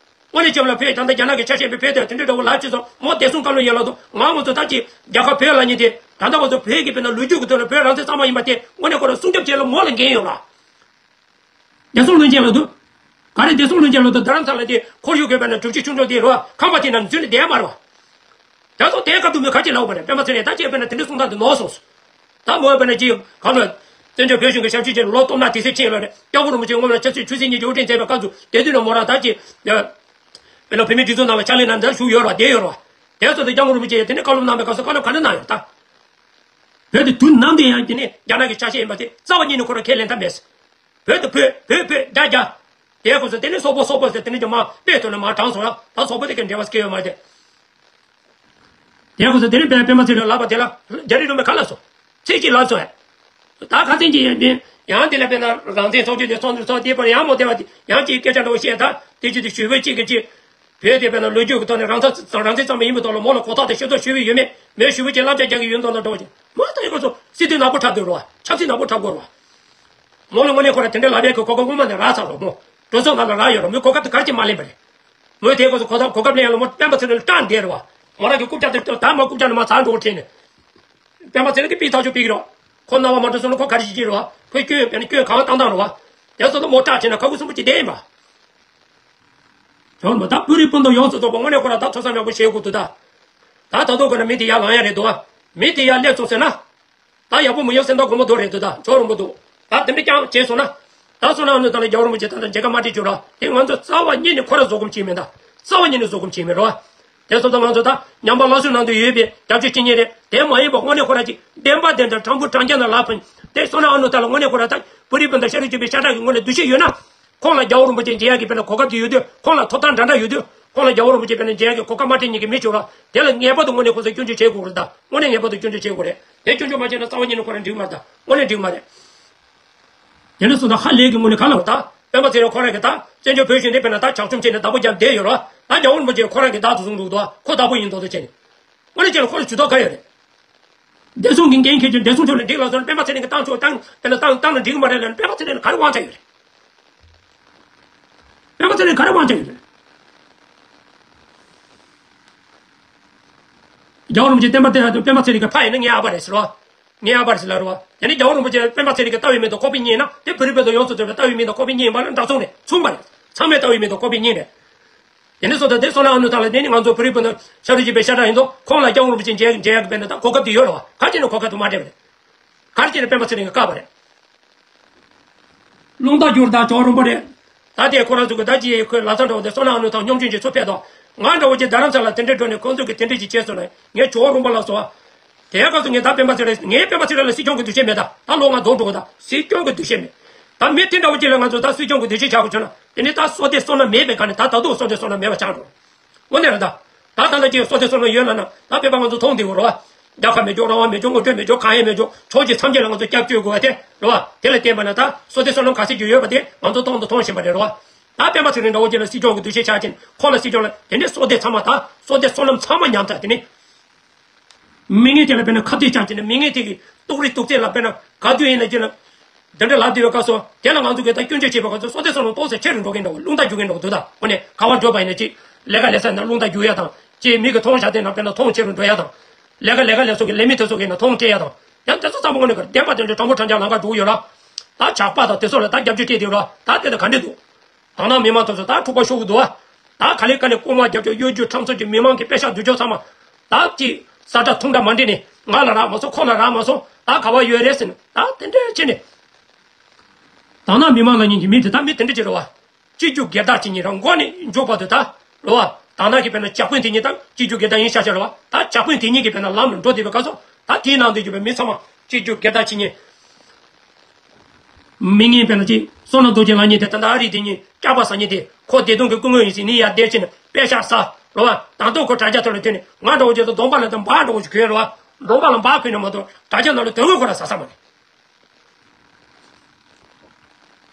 དངོས་གནས་བྱས་པ་ལ་བོད་ད་ལྟ་རྒྱ་ནག་གི་ཆ་ཤས་པའི་བོད་དེ་དེ་འདྲའི་འདྲ་བོ་ལབ་ཅི་སོང་མོ་བདེ་སྲུང་བཀའ་བློན་ཡིན་ལབ་དུས་ང་ང་ཚོ་ད་ཅི་རྒྱལ་ཁབ་བོད་ལབ་མཁན་དེ་ད་ལྟ་ང་ཚོ་བོད་ཀྱི་དཔེར་ན་ལོ་རྒྱུས་ཀྱི་ཐོག་ལ་བོད་རང་བཙན་གཙང་མ་ཡིན་པ་དེ་དངོས་གནས་ཁོ་རང་སྲུང་སྐྱོབ་བྱེད་ལ་མོ་ལ་འགན་ཡོད་ལ། བདེ་སྲུང་བློན་ཆེན་ལབ་དུས། ག་རེ་བདེ་སྲུང་བློན་ཆེན་ལབ་དུས་རྡ་རམ་ས་ལ་དེ་ཁོར་ཡུག་གི་དཔེར་ན་གྲུ་བཞི་ཆུང་ཆུང་དེ་རེད་བ། ཁང་པ་དེ་ནང་འཛུལ་ནས་བསྡད་མ་རེད་བ། ད་སོ་དེའི་སྐབས་དུ་མོས་ག་ཅི་ལབ་པ་རེད། སྤེན་པ་ཚེ་རིང་ད་ཅི་དཔེར་ན་དེ་འདྲའི་གསུང་སྟངས་དེ་ནོར་སོང་། ད་མོས་དཔེར་ན་ཅི་ག་ལ། བཙན་བྱོལ་བོད་གཞུང་གི་ཞབས་ཞུ་བྱས་ལོ་སྟོང་ཕྲག་དེ་ཚོ་ཕྱིན་ལ་རེད། སྐྱབས་མགོན་རིན་པོ་ཆེ་སྔོན་ལ་ཆབ་སྲིད་ཆོས་སྲིད་གཉིས་ཀྱི་དབུ་ཁྲིད་མཛད་པའི་སྐབས་སུ་དེ་དུས་ནས་མོ་རང་ད་ཅི། དཔེར་ན་བོད་མིའི་སྒྲིག་འཛུགས་ནང་ལ་ཕྱག་ལས་གནང་མཛད་བཞུགས་ཡོད་རེད་བ། བསྡད་ཡོད་རེད་བ། དེ་ཚོ་དེ་སྐྱབས་མགོན་རིན་པོ་ཆེ་ཡང་དེ་ནས་བཀའ་སློབ་གནང་བའི་སྐབས་སུ་བཀའ་སློབ་ག་འདྲ་གནང་ཡོད་ད། བོད་དུ་དུས་ནམ་དུ་ཡང་དེ་ནས་རྒྱ་ནག་གི་ཆ་ཤས་ཡིན་པ་དེ་རྩ་བ་ཉིད་ནས་ཁོ་རང་ཁས་ལེན་ཐབས་མེད། བོད་དུ་བོད་བོད་བོད་རྒྱ་རྒྱ། དེའི་སྐབས་སུ་དེ་ནས་སོག་པོ་སོག་པོ་ཟེར་དེ་ནས་ཀྱང་མ་དཔེ་ཐོག་ནས་མ་དྲངས་སོང་ལ་ད་སོག་པོ་དེ་གའི་འབྲེལ་བ་སྐྱེ་ཡོད་མ་རེད། དེའི་སྐབས་སུ་དེ་ནས་པད་པད་མ་ཚེ་རིང་ལབ་པ་དེ་ལ་རྒྱ་རིགས་རུ་མས་ག་ལབ་སོང་། ཚིག་གཅིག་ལབ་སོང་ཨེ། ད་ཁ་སང་གི་ཡང་དེ་ཡང་དེ་ལ་དཔེར་ན་རང་བཙན་ཚོགས་ཆུང་དེ་ཚོགས་འདུ་ཚོགས་དེའི་བར་ཡང་མོ་དེ་བ་དེ་ཡང་གཅིག་སྐད་ཆ་འདྲ་བོ་བཤད་ད་དེ་གཅིག་དེ་ཞུ་བོད་གཅིག་གི་གཅིག་བོད་དེ་དཔེར་ན་ལོ་རྒྱུས་ཀྱི་ཐོག་ནས་རང་ཚ་རང་བཙན་ཙམ་མ་ཡིན་པའི་ཐོག་ལ་མོ་ལ་གོ་ཐག་དེ་ཤེས་རྟོགས་ཞུས་པའི་ཡོད་མེད་མོས་ཞུ་བོད་ཀྱི་བསླབ་བྱ་རྒྱག་གི་ཡོད་མདོག་ལ་འགྲོ་བ་ཅིག་མོ་ད་ཡི་གོ་ཚོ་སྲིད་དོན་ནག་པོ་འཁྲབ་དགོས་རོ། ཆབ་སྲིད་ནག་པོ་འཁྲབ་དགོས་རོ། མོ་ལ་དངོས་གནས་ཁོ་ར་དེ་འདྲ་ལབ་ཡས་ཀྱི་གོ་སྐབས་སྔོན་མ་ནས་རག་ཚར་རོ་མོ། གྲོས་ཚོགས་ནང་ལ་རག་ཡོད་རོ་མོས་གོ་སྐབས་དེ་ག་རེ་བྱས་མ་ལེན་པ་རེད། མོས་དེའི་སྐབས་སུ་གོ་སྐབས་གོ་སྐབས་ལེན་ཡ་ལ་མོ་སྤེན་པ་ཚེ་རིང་ལ་སྐྲག་བསྡད་རེད་བ། མོ་རང་གི་རྐུབ་བཀྱག་དེ་ད་མོ་རྐུབ་བཀྱག་ནས་མ་ཚར་འགྲོ་གི་དྲན་ནས། སྤེན་པ་ཚེ་རིང་གིས་པིས་ཐག་ཆོད་ཕུལ་གི་རོ། ཁོ་རྣ་བ་མ་འགྲོ་སོང་ན་ཁོ་ག་རེ་བྱེད་ཀྱི་རེད་བ། ཁོས་སྐྱོན་ཡོད་པས་ན་སྐྱོན་གང་བཏང་བཏང་རེད་བ། དེ་ཚོ་ད་མོ་སྐྲག་བྱས་ན་ཁ་ཁུ་སུན་པོ་ཅིག་བསྡད་ཡིན་པ། བྱུང་མ་ད་པུ་རི་སྤུན་ཟླ་ཡོངས་སུ་རྫོགས་པ་དངོས་གནས་ཁོ་རང་ད་ཐོས་བསམ་ཡག་པོ་བྱེད་དགོས་འདུག་ད། ད་ད་དུང་ཁོ་ན་མི་དེ་ཡར་ལངས་ཡ་རེད་འདུག་བ། མི་དེ་ཡར་སླེབས་སོང་ཟེར་ན། ད་ཡག་པོ་མི་ཡོང་སེམས་ཐག་གོང་མོ་དོ་རེད་འདུག་ད་ཇོ་རིན་པོ་འདུག་ད་དེ་འདྲ་རྐྱང་བྱས་སོང་ན། ད་སོང་ན་ཨ་ནུ་ད་ལ་རྒྱལ་བ་རིན་པོ་ཆེ་ད་ལྟ་མཇལ་ཁ་མ་སྤྲད་རྒྱུ་ར་དེ་ང་ཚོ་རྩ་བ་ཉིད་ནས་ཁོ་ར་བཟོ་སྒོམ་བྱེད་མེད་ད། རྩ་བ་ཉིད་ནས་བཟོ་སྒོམ་བྱེད་མེད་རོ། དེ་སོང་ཙང་ང་ཚོ་ད་ཉམས་པ་སླར་གསོའི་ནང་དུ་ཡོད་པའི་རྒྱབ་སྐྱོར་བྱེད་མཁན་རེད་དེ་མ་ཡིན་པ་དངོས་གནས་ཁོ་ར་ཅིག་བདེན་པ་བདེན་དང་དྲང་པོ་དྲང་རྐྱང་ན་ལབ་ཕན་དེ་སོང་ན་ཨ་ནུ་ད་ལ་དངོས་གནས་ཁོ་ར་ད་པུ་རི་སྤུན་ཟླ་ཤ་རུས་གཅིག་པའི་ཤ་ཁྲག་གི་ངོས་ནས་འདུ་ཤེས་ཡོད་ན། ཁོང་ལ་རྒྱལ་བ་རིན་པོ་ཆེ་མཇལ་ཡག་གི་དཔེར་ན་གོ་སྐབས་དེ་ཡོད་དུས་ཁོང་ལ་ཐོབ་ཐང་འདྲ་འདྲ་ཡོད་དུས་ཁོང་ལ་རྒྱལ་བ་རིན་པོ་ཆེ་དཔེར་ན་མཇལ་ཡག་གི་གོ་སྐབས་མ་སྤྲད་མཁན་གྱི་མི་བྱུང་ར་དེ་ལ་ངེས་པར་དུ་དངོས་གནས་ཁོང་ཚོས་སྐྱོན་བརྗོད་བྱེད་དགོས་རེད་ད། དངོས་གནས་ངེས་པར་དུ་སྐྱོན་བརྗོད་བྱེད་དགོས་རེད་དེ་སྐྱོན་བརྗོད་མ་བྱས་ན་རྩ་བ་ཉིད་ནས་ཁོ་རང་འགྲིག་མ་རེད་ད་དངོས་གནས་འགྲིག་མ་རེད། དེ་འདྲ་སོང་ཙང་ཧ་ལས་ཀྱི་ངོས་ནས་ག་ལ་ད་སྤེན་པ་ཚེ་རིང་ཁོ་རང་གི་ད་བཙན་བྱོལ་བོད་གཞུང་འདི་དཔེར་ན་ད་ཇག་བཅོམ་བྱས་ནས་བདག་པོ་རྒྱབ་བསྡད་ཡོད་ར་ད་རྒྱལ་བ་རིན་པོ་ཆེ་ཁོ་རང་གི་བདག་ཏུ་བཟུང་འདུག་ད་ཁོ་བདག་པོ་ཡིན་མདོག་མདོག་བྱས་ནས་དངོས་གནས་བྱས་ན་ཁོ་ལ་ཇུས་གཏོགས་ག་ཡོད་རེད། བདེ་སྲུང་གི་འགན་འཁྱེར་རྒྱུ་བདེ་སྲུང་ཕྱོགས་ནས་འགྲིག་ལ་སོང་ན་སྤེན་པ་ཚེ་རིང་གི་བཏང་ཆོག་བཏང་དེ་ལ་བཏང་བཏང་ན་འགྲིག་གི་མ་རེད་ལབ་ན་སྤེན་པ་ཚེ་རིང་ལ་ག་རེ་དབང་ཆ་ཡོད་རེད། སྤེན་པ་ཚེ་རིང་ག་རེ་དབང་ཆ་ཡོད་རེད། རྒྱལ་བ་རིན་པོ་ཆེ་བསྟན་པ་བསྟན་ཡག་དུས་སྤེན་པ་ཚེ་རིང་གི་ཕ་ཡིན་ན་ངའི་ཨ་ཕ་རེད་ཟེར་བ། ངའི་ཨ་ཕ་རེད་ཟེར་ལབ་རེད་བ། དེ་ནས་རྒྱལ་བ་རིན་པོ་ཆེ་སྤེན་པ་ཚེ་རིང་གི་ལྟ་བའི་མིང་དང་ཁོག་པའི་གཉེན་ན་དེ་བོད་རིགས་བོད་དོན་ཡོངས་སུ་རྫོགས་པའི་ལྟ་བའི་མིང་དང་ཁོག་པའི་གཉེན་བར་ལ་འདྲ་མཚུངས་རེད་མཚུངས་པ་རེད། ཚང་མའི་ལྟ་བའི་མིང་དང་ཁོག་པའི་གཉེན་རེད། དེ་ནས་སོ་ད་དེ་སོ་ན་ཨ་ནུ་ཐང་ལ་དེ་ནི་ང་ཚོ་བོད་རིགས་སྤུན་ཟླ་ཤ་རུས་གཅིག་པའི་ཤ་ཁྲག་ཡིན་དོ་ཁོང་ལ་སྐྱབས་མགོན་རིན་པོ་ཆེ་མཇལ་མཇལ་ཡག་གི་དཔེར་ན་ད་གོ་སྐབས་དེ་ཡོད་རེད་བ། ག་རེ་བྱས་ནས་གོ་སྐབས་དེ་མ་སྤྲད་པ་རེད། ག་རེ་བྱས་ནས་སྤེན་པ་ཚེ་རིང་གིས་བཀག་པ་རེད། རླུང་རྟ་བསྒྱུར་དང་ཇོ་རིན་པོ་རེད། ད་དེ་ཁོ་རང་ཚོ་གི་ད་ཅི་ཁོའི་ལ་ཚ་འདྲ་བོ་དེ་སོ་ན་ཨ་ནུ་ཐང་སྙོམ་ཆུང་ཅིག་ཚུར་ཕེབས་དོ། ང་འདྲ་བོ་ཅིག་རྡ་རམ་ས་ལ་དེ་འདྲའི་འགྲོ་ནས་ཁོང་ཚོ་གི་དེ་འདྲའི་ཅིག་བྱས་སོང་ན་ངས་ཇོ་རིན་པོ་ལ་སོ། དེའི་སྐབས་སུ་ངས་ད་སྤེན་པ་ཚེ་རིང་ངས་སྤེན་པ་ཚེ་རིང་ལ་སྲིད་སྐྱོང་གི་འདུ་ཤེས་མེད་ད། ད་ལོ་ང་རྫོགས་འགྲོ་གི་ད་སྲིད་སྐྱོང་གི་འདུ་ཤེས་མེད། ད་མི་དེ་འདྲ་བོ་ཅིག་ལ་ང་ཚོ་ད་སྲིད་སྐྱོང་གི་འདུ་ཤེས་བྱ་དགོས་བྱུང་ན་དེ་ནི་ད་བསོད་བདེ་བསོད་ནམས་མེད་པའི་སྒང་ནས་ད་ད་དུང་བསོད་བདེ་བསོད་ནམས་མེད་པ་ཆགས་འགྲོ། དངོས་གནས་རེད་ད། ད་ད་ལྟ་ཅིག་བསོད་བདེ་བསོད་ནམས་ཡོད་ན་ན་ད་བོད་པ་ང་ཚོ་མཐོང་བསྡད་དགོས་རེད་བ། རྒྱལ་ཁ་མེད་ཅོག་རང་དབང་མེད་ཅོག་ངོ་སྤྲོད་མེད་ཅོག་གང་ཡང་མེད་ཅོག་ཕྱོགས་གཅིག་མཚམས་གཅིག་ལ་ང་ཚོ་སྐྱབས་བཅོལ་དགོས་པ་དེ་རེད་བ། དེ་ལ་བརྟེན་པ་ན་ད་བསོད་བདེ་བསོད་ནམས་ག་ཚད་ཅིག་ཡོད་པ་དེ་ང་ཚོ་མཐོང་དང་མཐོང་བཞིན་པ་རེད་རེད་བ། ད་སྤེན་པ་ཚེ་རིང་འདྲ་བོ་ཅིག་ལ་སྲིད་སྐྱོང་གི་འདུ་ཤེས་ཆགས་ཕྱིན་ཁོ་ལ་སྲིད་སྐྱོང་ལ་དེ་ནས་བསོད་བདེ་ཚང་མ་ད་བསོད་བདེ་བསོད་ནམས་ཚང་མ་ཉམས་ཚར་དེ་ནས། མི་ངན་དེ་ལ་དཔེར་ན་ཁ་གཏད་བཅག་བྱས་ནས་མི་ངན་དེ་གི་ཏོག་རིགས་ཏོག་ཙེ་ལ་དཔེར་ན་ག་དུས་ཡིན་ན་ཅི་ལ། འདི་འདྲ་ལབ་བསྡད་པའི་སྐབས་སུ་དེ་ལ་ང་ཚོ་གིས་ད་སྐྱོན་བརྗོད་བྱེད་པའི་སྐབས་སུ་བསོད་བདེ་བསོད་ནམས་ཏོག་ཙམ་ཆེ་རུ་འགྲོ་གིན་འདུག་རླུང་རྟ་རྒྱུག་གིན་འདུག་འདུག་ད་དངོས་གནས་ག་བར་འགྲོ་བ་ཡིན་ན་ཅི། ལས་ཀ་ལས་ས་ན་རླུང་རྟ་རྒྱུག་ཡ་དང་ཅི་མི་གི་མཐོང་བྱ་དེ་ན་དཔེར་ན་མཐོང་ཆེ་རུ་འགྲོ་ཡ་དང་། ལས་ཀ་ལས་ཀ་ལས་ཚོགས་ཀྱི་ལས་མི་དེ་ཚོ་གིས་ན་མཐོང་སྤྲད་ཡ་དང་། ཡང་དེ་ཚོ་ཚང་མ་དངོས་གནས་གི་བདེན་པ་དེ་འདྲ་དྲང་པོ་དྲང་རྐྱང་ལམ་ཁ་འགྲོ་གི་ཡོད་ར། ད་ཇག་པ་དང་དེ་ཚོ་ལ་ད་རྒྱབ་སྐྱོར་སྤྲད་དེ་ཡོད་ར། ད་དེ་ད་ག་འདྲ་འདུག་དང་བླངས་མི་མང་དེ་ཚོ་ད་འཁྲུག་པ་ཤོར་གི་འདུག་བ། ད་ག་ལེ་ག་ལེ་རྐུན་མ་རྒྱབ་སྐྱོར་གཡོ་སྒྱུ་ཁྲམ་གསོག་གི་མི་མང་གི་པེ་ཤག་བསྡུ་ཆོག་ཚང་མ། ད་ཅིག་ས་ཁྲ་ཐུང་ཁྲ་མ་འདྲེས་ནས་ང་ལ་རག་མ་སོང་ཁོ་ལ་རག་མ་སོང་ད་ག་བ་ཡོད་རེད་ཟེར་ནས་ད་དེ་འདྲ་བྱས་ནས། དང་བླངས་མི་མང་ལ་ཉན་གྱི་མི་དེ་ད་མི་དེ་འདྲ་ཅིག་རེད་བ། སྤྱི་རྒྱུ་སྒེར་བདག་ཅིག་ཉིད་རང་མགོ་ནས་མཇུག་བར་དུ་ད་རེད་བ། དང་བླངས་ཀྱི་དཔེར་ན་ཇག་དཔོན་དེ་ཉིད་ད་སྤྱི་རྒྱུ་སྒེར་བདག་ཡིན་ཤག་ཤག་རེད་བ། ད་ཇག་དཔོན་དེ་ཉིད་ཀྱི་དཔེར་ན་ལམ་ལ་འགྲོ་བསྡད་པའི་སྐབས་སུ་ད་དེའི་ནང་དུ་ཡོད་པའི་མི་ཚང་མ་སྤྱི་རྒྱུ་སྒེར་བདག་ཅིག་ཉིད། མི་ངན་དཔེར་ན་ཅིག་བསོད་ནམས་རྡོ་རྗེ་ལགས་ཉིད་དེ་ད་ལྟ་ཨ་རི་དེ་ཉིད་སྐྱག་པ་ཟ་ཉིད་དེ་ཁོ་བདེ་སྡུག་གི་སྐུ་ངོ་ཡིན་ཟེར་ནི་ཡར་བསྡད་ཕྱིན་ནས་པད་ཤག་ཟ་རོ་བ། ད་དུང་ཁོ་དྲ་རྒྱ་ཐོག་ལ་ཐོན་ནས་ང་འདྲ་བོ་བྱས་ཙང་གདོང་པ་ལ་དང་འབག་འདྲ་བོ་ཞིག་གྱོན་རོ་བ། གདོང་པ་ལ་འབག་གྱོན་ནས་མ་གཏོགས་དྲ་རྒྱ་ནང་ལ་དོན་དངོས་ཁོ་ར་ཟ་ས་མ་རེད།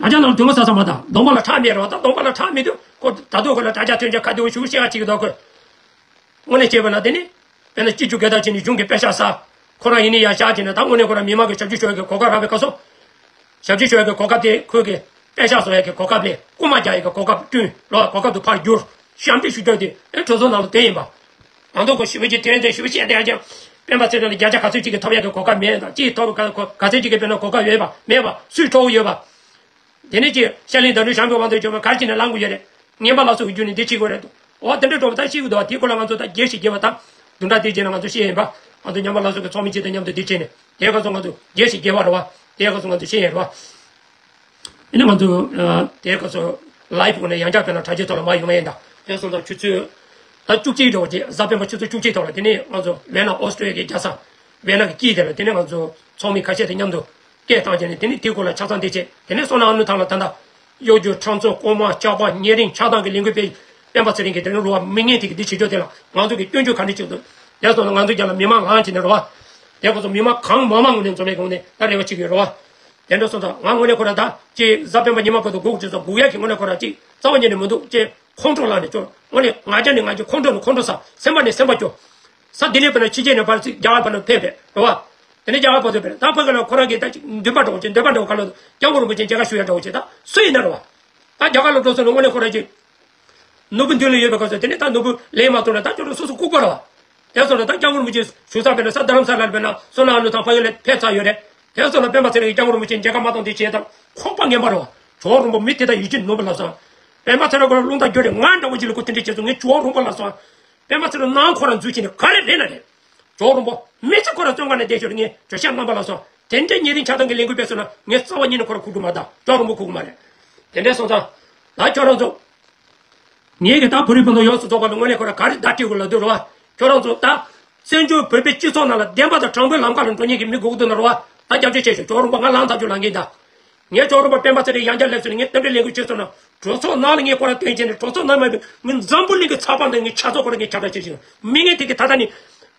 དྲ་རྒྱ་ནང་ལ་དོན་དངོས་ཟ་ས་མ་ད་གདོང་པ་ལ་ཁྲག་མེད་རོ་བ། ད་གདོང་པ་ལ་ཁྲག་མེད་དུས་ཁོ་ད་དུང་ཁོ་ལ་དྲ་རྒྱ་ཐོན་རྒྱ་ཁ་བདེ་བོ་ཞིག་བཤད་ཡ་བྱེད་ཀྱི་འདུག་ཁོས། དངོས་གནས་བྱས་པ་ན་དེ་ནི། དཔེར་ན་སྤྱི་རྒྱུ་སྒེར་བདག་བྱས་ནས་གཞུང་གི་པད་ཤག་ཟ། ཁོ་རང་ཡིན་ནི་ཡང་བཞག་བྱས་ནས་ད་དངོས་གནས་ཁོ་རང་མི་མང་གི་ཞབས་ཕྱི་ཞུ་ཡག་གི་གོ་སྐབས་རག་པའི་སྐབས་སུ། ཞབས་ཕྱི་ཞུ་ཡག་གི་གོ་སྐབས་དེ་ཁོས་གི་པད་ཤག་བཟོ་ཡག་གི་གོ་སྐབས་ལས་རྐུན་མ་རྒྱག་ཡག་གི་གོ་སྐབས་བསྐྲུན་ལོ་གོ་སྐབས་དུ་ཕར་བསྒྱུར། ཞབས་འདྲེན་ཞུ་རྒྱུ་དེ་ཨེ་གྲོས་ཚོགས་ནང་ལ་དེ་ཡིན་པ། ང་ཚོ་ཁོ་ཞུ་བ་ཅིག་དྲན་དྲན་ཞུ་བ་བཤད་བསྡད་ཡག་ཀྱང་། སྤེན་པ་ཚེ་རིང་ལ་བརྒྱ་ཆ་ག་ཚོད་ཅིག་གི་ཐོབ་ཡག་གི་གོ་སྐབས་མེད་དང་ཅིག་ཐོབ་ག་ག་ཚོད་ཅིག་གི་དཔེར་ན་གོ་སྐབས་ཡོད་པ་མེད་པ་སུས་འཕྲོག་ཡོད་པ། དེ་ནས་ཀྱི་ཤ་ལིང་དང་ནུ་ཞང་པོའི་དབང་དུ་བྱུང་བ་ག་རེ་བྱས་ནས་ལངས་དགོས་ཡོད་རེད། ངན་པ་ལ་སོགས་ཀྱི་རྒྱུ་ནི་འདི་བྱེད་དགོས་རེད་འདུག་འོ་དེ་འདྲ་འགྲོ་བ་ད་ཤེས་ཀྱི་འདུག་དེའི་སྐོར་ལ་ང་ཚོ་ད་རྒྱས་ཤིག་རྒྱས་པ་དང་། བདུན་ཕྲག་དེ་རྗེས་ལ་ང་ཚོ་བཤད་ཡིན་པ། ང་ཚོ་ཉམས་པ་ལ་སོགས་ཀྱི་ཚོགས་མི་སྤྱི་དང་མཉམ་དུ་འདི་བྱས་ནས་དེའི་སྐབས་སུ་ང་ཚོ་རྒྱས་ཤིག་རྒྱས་པ་རེད་བ། དེའི་སྐབས་སུ་ང་ཚོ་བཤད་ཡིན་རེད་བ། ཨ་ནི་ང་ཚོ་དེའི་སྐབས་སུ་ལའིབ་ངོ་ནས་ཡང་བསྐྱར་དཔེར་ན་དྲ་རྒྱའི་ཐོག་ལ་མར་ཡོང་ཡིན་ད་དེ་སོང་ཙང་ཆུ་ཚོད་ ད་བཅུ་གཅིག་འདྲ་བོ་ཅིག་གཟའ་སྤེན་པ་ཆུ་ཚོད་བཅུ་གཅིག་ཐོག་ལ་དེ་ནས་ང་ཚོ་ཝེ་ན་ཨོ་སི་ཀྲོ་ལི་ཡ་གི་རྒྱལ་ས་ཝེ་ན་གི་དཀྱིལ་དེ་ལ་དེ་ནས་ང་ཚོ་ཚོགས་མི་ཁ་ཤས་དང་མཉམ་དུ་སྐད་བཏང་བྱས་ནས་དེ་ནས་དེའི་སྐོར་ལ་ཆ་ཚང་དེ་བྱས། དེ་ནས་བསོད་ནམས་ཨ་ནུ་ཐང་ལ་ད་ལྟ་གཡོ་སྒྱུ་ཁྲམ་གསོག་རྐུན་མ་ཇག་པ་ཉེ་རིང་ཆགས་སྡང་གི་ལས་འགུལ་སྤེལ། སྤེན་པ་ཚེ་རིང་གིས་དེ་རིང་རུ་བ་མི་ངན་དེ་གི་འདི་བྱེད་ཕྱོགས་དེ་ལ་ང་ཚོ་གི་སྐྱོན་བརྗོད་ག་འདྲ་བྱེད་འདུག་དེ་སོང་ན་ང་ཚོ་རྒྱ་ལ་མི་མང་ལངས་བྱས་ནས་རུ་བ་དེ་ཁོ་ཚོ་མི་མང་གང་མང་མང་ངོས་ནས་འཛོམས་པའི་སྒང་ནས་ད་རེ་བ་བྱེད་ཀྱི་ཡོད་རུ་བ། དེ་འདྲ་སོང་ཙང་ང་དངོས་གནས་ཁོ་ར་ད་ཅིག་གཟའ་སྤེན་པ་ཉི་མ་བར་དུ་སྒུག་བྱས་སོང་། སྒུག་ཡག་གི་དངོས་གནས་ཁོ་ར་ཅིག་རྩ་བ་ཉིད་ནས་མི་འདུག་ཅེས་ཁོང་ཁྲོ་ལངས་ནས་ཅོ། དངོས་གནས་ང་རྒྱལ་ནས་ང་རྒྱལ། ཁོང་ཁྲོ་ནས་ཁོང་ཁྲོ་ཟ། སེམས་པ་ནས་སེམས་པ་སྐྱོ། ས་ལྡི་ལི་བར་ན་ཕྱི་རྒྱལ་ནས་ཕར་ཚུར་རྒྱ་གར་བར་ན་ཕེབས་པས་རེད་བ། དེ་ནས་རྒྱ་གར་བར་དུ་ཕེབས་ད་ཕ་གི་ལ་ཁོ་རང་གིས་ད་འདུན་པ་འདྲ་བོ་བྱས། འདུན་པ་འདྲ་བོ་ག་ལ་སྐྱབས་མགོན་རིན་པོ་ཆེ་མཇལ་ཁ་ཞུ་ཡ་འདྲ་བོ་བྱས། ད་སུ་ཡིན་ན་རེད་བ། ད་རྒྱ་གར་ལ་འགྲོ་སོང་ན་དངོས་གནས་ཁོ་རང་གིས་ནོར་བུ་མདུན་ལ་ཡོད་པའི་སྐབས་སུ་དེ་ནས་ད་ནོར་བུ་ལེན་མ་ཐུབ་ན་ད་ཁྱོད་རང་སོ་སོ་ལྐུགས་པ་རེད་བ། དེ་སོང་ན་ད་སྐྱབས་མགོན་རིན་པོ་ཆེ་བཞུགས་ས་དཔེར་ན་ས་རྡ་རམ་ས་ལར་དཔེར་ན་བསོད་ནམས་ཨ་ནུ་ཐང་ཕ་གི་ལ་ཕེབས་ཚར་ཡོད་རེད། དེ་སོང་ན་སྤེན་པ་ཚེ་རིང་གིས་སྐྱབས་མགོན་རིན་པོ་ཆེ་མཇལ་ཁ་མ་བཏང་དེ་བྱས་ཙང་ཁོག་པ་ངན་པ་རེད་བ། ཇོ་བོ་རིན་པོ་མི་དེ་དག་ཡིད་ཆེས་ནོར་བུ་ལབ་སོང་། སྤེན་པ་ཚེ་རིང་ཁོ་རང་རླུང་རྟ་རྒྱུག་རེད། ང་འདྲ་བོ་ཅིག་ལ་ཁོ་དེ་འདྲ་བྱས་སོང་། ངས་ཇོ་བོ་རིན་པོ་ལབ་སོང་། སྤེན་པ་ཚེ་རིང་ནང་ཁོ་རང་འཛུལ་བྱས་ནས་ག་རེ་རེད་ན་རེད། ཇོ་བོ་རིན་པོ་མི་ཚེ་ཁོ་རང་བཙོན་ཁང་ནས་བསྡད་ཞོར་ངས་ཇོ་ཤཱཀ་རྣམ་པ་ལབ་སོང་། དེ་འདྲའི་ཉེ་རིང་ཆགས་སྡང་གི་ལས་འགུལ་སྤེལ་སོང་ན་ངས་རྩ་བ་ཉིད་ནས་ཁོ་རང་ཁུག་རྒྱུ་མ་རེད། ཇོ་བོ་རིན་པོ་ཁུག་གི་མ་རེད། དེ་འདྲ་སོང་ཙང་ད་ཁྱོད་རང་ཚོ། ངེད་ཀྱི་ད་བོད་རིགས་སྤུན་ཟླ་ཡོངས་སུ་རྫོགས་པ་ལ་དངོས་གནས་ཁོ་རང་ག་རེ་བརྡ་སྤྲད་དགོས་ལབ་དུས་རེད་བ། ཁྱོད་རང་ཚོ་ད་བཙན་བྱོལ་བོད་པའི་སྤྱི་ཚོགས་ནང་ལ་བདེན་པ་དང་དྲང་པོའི་ལམ་ཁ་ལ་འགྲོ་མཁན་གྱི་མི་དགོས་ཀྱི་འདུག་ན་རེད་བ། ད་རྒྱབ་སྐྱོར་བྱས་ཤོག་ཇོ་བོ་རིན་པོ་ང་ལངས་ཐག་ཆོད་ལངས་ཀྱིན་གདའ། ངས་ཇོ་བོ་རིན་པོ་སྤེན་པ་ཚེ་རིང་ཡང་བསྐྱར་སླེབས་སོང་ནས་ངས་རྟེན་འབྲེལ་ལས་འགུལ་བྱས་སོང་ན། གྲོས་ཚོགས་ནང་ལ་ངས་ཁོ་རང་བསྟན་བྱས་ནས་གྲོས་ཚོགས་ནང་མ་ངས་འཛམ་བུ་གླིང་གི་ཚགས་པར་ནང་ངས་ཆ་ཚང་ཁོ་རང་ངས་ཁྱབ་བསྒྲགས་བྱས་ཤིང་། མི་ངན་དེ་གིས་ད་ལྟ་ནས་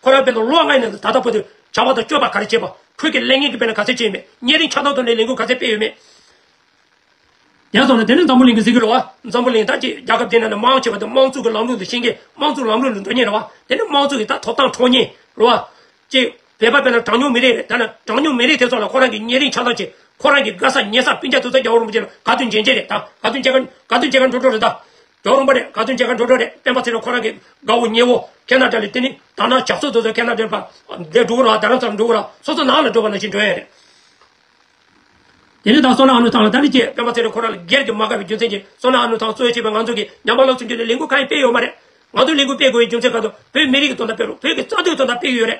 ཁོ་རང་དཔེར་ན་ལོ་ལྔ་ཡིན་ན་ད་ལྟ་བར་དུ་བྱ་བ་དང་སྤྱོད་པ་ག་རེ་བྱས་པ། ཁོས་ཀྱི་ལས་ངན་གྱི་དཔེར་ན་ག་ཚད་བྱས་མེད། ཉེ་རིང་ཆགས་སྡང་ཐོག་ནས་ལས་འགུལ་ག་ཚད་སྤེལ་ཡོད་མེད། ཡང་སོང་ན་དེ་ནི་འཛམ་བུ་གླིང་གི་ཟེར་གི་རེད་བ། འཛམ་བུ་གླིང་ད་ཅིག་རྒྱལ་ཁབ་དེ་ནང་ནས་མང་ཆེ་བ་དེ་དམངས་གཙོ་གི་ལམ་ལུགས་ལ་ཤེས་མཁན། དམངས་གཙོ་ལམ་ལུགས་ལ་འགྲོ་མཁན་རེད་བ། དེ་ནི་དམངས་གཙོ་གི་ད་ཐོབ་ཐང་འཕྲོག་མཁན་རེད་བ། ཅིག་བོད་པ་དཔེར་ན་གྲངས་ཉུང་མི་རིགས་རེད། ད་ནི་གྲངས་ཉུང་མི་རིགས་དེ་ཚོ་ལ་ཁོ་རང་གི་ཉེ་རིང་ཆགས་སྡང་བྱེད། ཁོ་རང་གི་དགའ་ས་ཉེ་ས་སྤུན་ཀྱག་དེ་ཚོ་རྒྱལ་བ་རིན་པོ་ཆེ་ལ་ག་དུས་མཇལ་མཇལ་རེད། ད་ག་དུས་མཇལ་ཁ་ག་དུས་མཇལ་ཁ་འགྲོ་འགྲོ་རེད། ད་རྒྱལ་བ་རིན་པོ་རེད། ག་དུས་མཇལ་ཁ་འགྲོ་འགྲོ་རེད། སྤེན་པ་ཚེ་རིང་ཁོ་རང་གི་དགའ་བོ་ཉེ་བོ་ཁེ་ན་ཌ་ལ། དེ་ནི་ད་ནང་ཇག་ཚོགས་དེ་ཚོ་ཁེ་ན་ཌ་ལ་ཕར་འདིར་འགྲོ་གི་རེད་བ། རྡ་རམ་ས་ལར་འགྲོ་གི་རེད་བ། སོ་སོ་ནང་ལ་འགྲོ་བ་ནང་བཞིན་འགྲོ་ཡ་རེད། དེ་ནས་ད་བསོད་ནམས་ཨ་ནུ་ཐང་ལ་ད་ནི་ཅེས་སྤེན་པ་ཚེ་རིང་ཁོ་རང་ལ་སྒེར་གྱི་མ་དགའ་བའི་རྒྱུ་མཚན་གྱིས། བསོད་ནམས་ཨ་ནུ་ཐང་གཙོ་བྱས་པའི་ང་ཚོ་གི་ཉམས་པ་སློབ་ཚན་ཁྱོན་ནས་ལས་འགུལ་གང་ཡང་སྤེལ་ཡོད་མ་རེད། ང་ཚོ་ལས་འགུལ་སྤེལ་དགོས་པའི་རྒྱུ་མཚན་ག་དུས་བོད་མི་རིགས་ཀྱི་དོན་དག་སྤེལ་རོགས། བོད་ཀྱི་རྩ་དོན་དོན་དག་སྤེལ་གྱི་ཡོད་རེད།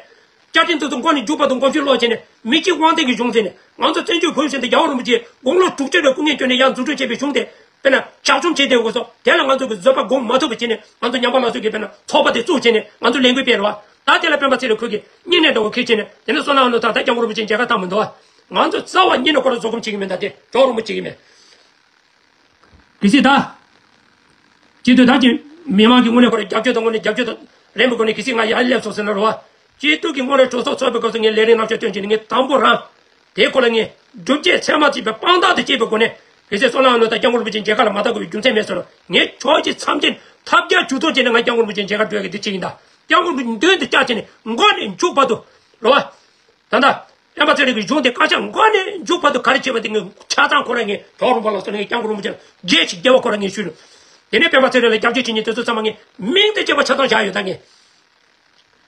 བཅའ་ཁྲིམས་དེ་ཚོ་མགོ་ནས་མཇུག་བར་དུ་དགོངས་ཞུ་ཀློག་བྱས་ནས། མི་གཅིག་དབང་ལྡན་གྱི་གཞུང་བཙུགས་ནས། ང་ཚོ་བཙན་བྱོལ་བོད་གཞུང་དེ་རྒྱལ་བ་རིན་པོ་ཆེས་དགུང་ལོ་དྲུག་ཅུ་རེ་སྐུ་ངལ་བསྐྱོན་ནས་ཡར་འཛུགས་སྐྲུན་བྱས་པའི་གཞུང་དེ་དཔེར་ན་ཇག་བཅོམ་བྱས་བསྡད་དགོས་སོ། དེ་ལ་ང་ཚོ་གི་བཟོད་པ་སྒོམ་མ་ཐུབ་པ་བྱས་ནས། ང་ཚོ་ཉམས་པ་སློབ་ཚན་གྱི་དཔེར་ན་ཚོགས་པ་དེ་བཙུགས་བྱས་ནས་ང་ཚོ་ལས་འགུལ་སྤེལ་རེད་བ། ད་དེ་ལ་སྤེན་པ་ཚེ་རིང་ཁོ་གིས་སྙིང་ནད་འདྲ་བོ་ཁུར་བྱས་ནས། དེ་ནས་བསོད་ནམས་ཨ་ནུ་ཐང་ད་སྐྱབས་མགོན་རིན་པོ་ཆེ་མཇལ་ཁ་བཏང་མི་འདུག་བ། ང་ཚོ་རྩ་བ་ཉིད་ནས་ཁོ་རང་བཟོད་སྒོམ་བྱེད་ཀྱི་མེད། ད་དེ་ཇོ་བོ་རིན་པོ་ཆེ་གི་མེད། གལ་སྲིད་ད། སྤྱི་འཐུས་ད་ཅིག་མི་མང་གི་ངོས་ནས་ཁོ་རང་རྒྱབ་སྐྱོར་དང་། དངོས་གནས་རྒྱབ་སྐྱོར་དང་ལེན་པའི་སྒོ་ནས་གལ་སྲིད་ང་ཡར་སླེབས་སོང་ཟེར་ན་རེད་བ། སྤྱི་འཐུས་ཀྱི་ངོས་ནས་གྲོས་ཚོགས་ཚོགས་པའི་སྐབས་སུ་ངས་ལས་རིམ་རྣམ་གཞག་བཏོན་བྱས་ནས། ངས་དང་པོ་རང་དེའི་སྐོར་ལ་ངས་སྒྲུབ་བྱེད་ཚད་མ་བརྩིས་པའི་དཔང་རྟགས་དང་བཅས་པའི་སྒོ་ནས། གལ་སྲིད་བསོད་ནམས་ཨ་ནུ་ཐང་སྐྱབས་མགོན་རིན་པོ་ཆེ་མཇལ་ཁ་ལ་མ་བལྟ་དགོས་པའི་རྒྱུ་མཚན་མེད་ཟེར་ན། ངས་ཕྱོགས་གཅིག་མཚམས་ཆེན་ཐབས་བརྒྱ་ཇུས་སྟོང་བྱས་ནས་ང་སྐྱབས་མགོན་རིན་པོ་ཆེ་མཇལ་ཁ་འགྲོ་ཡ་གི་འདི་བྱེད་ཀྱི་ཡིན། ད་སྐྱབས་མགོན་རིན་པོ་ཆེ་མདུན་དུ་བཅར་བྱས་ནས་མགོ་ནས་མཇུག་བར་དུ་རེད་བ། ད་ལྟ་སྤེན་པ་ཚེ་རིང་གི་གཞུང་དེ་བཀའ་ཤག་མགོ་ནས་མཇུག་བར་དུ་ག་རེ་བྱས་པ་དེ་ངས་ཆ་ཚང་ཁོ་རང་ངས་ཇོ་བོ་རིན་པོ་ལ་སོགས་ནས་ངས་སྐྱབས་མགོན་རིན་པོ་ཆེ་ལ་རྒྱས་ཤིག་རྒྱས་པ་ཁོ་རང་ངས་ཞུས་ནས། དེ་ནས་སྤེན་པ་ཚེ་རིང་ལ་སྐྱབས་བཅོལ་བྱེད་མཁན་དེ་ཚོ་ཚང་མ་ངས་མིང་དང་བཅས་པ་ཆ་ཚང་བཞག་ཡོད། ད་ངས་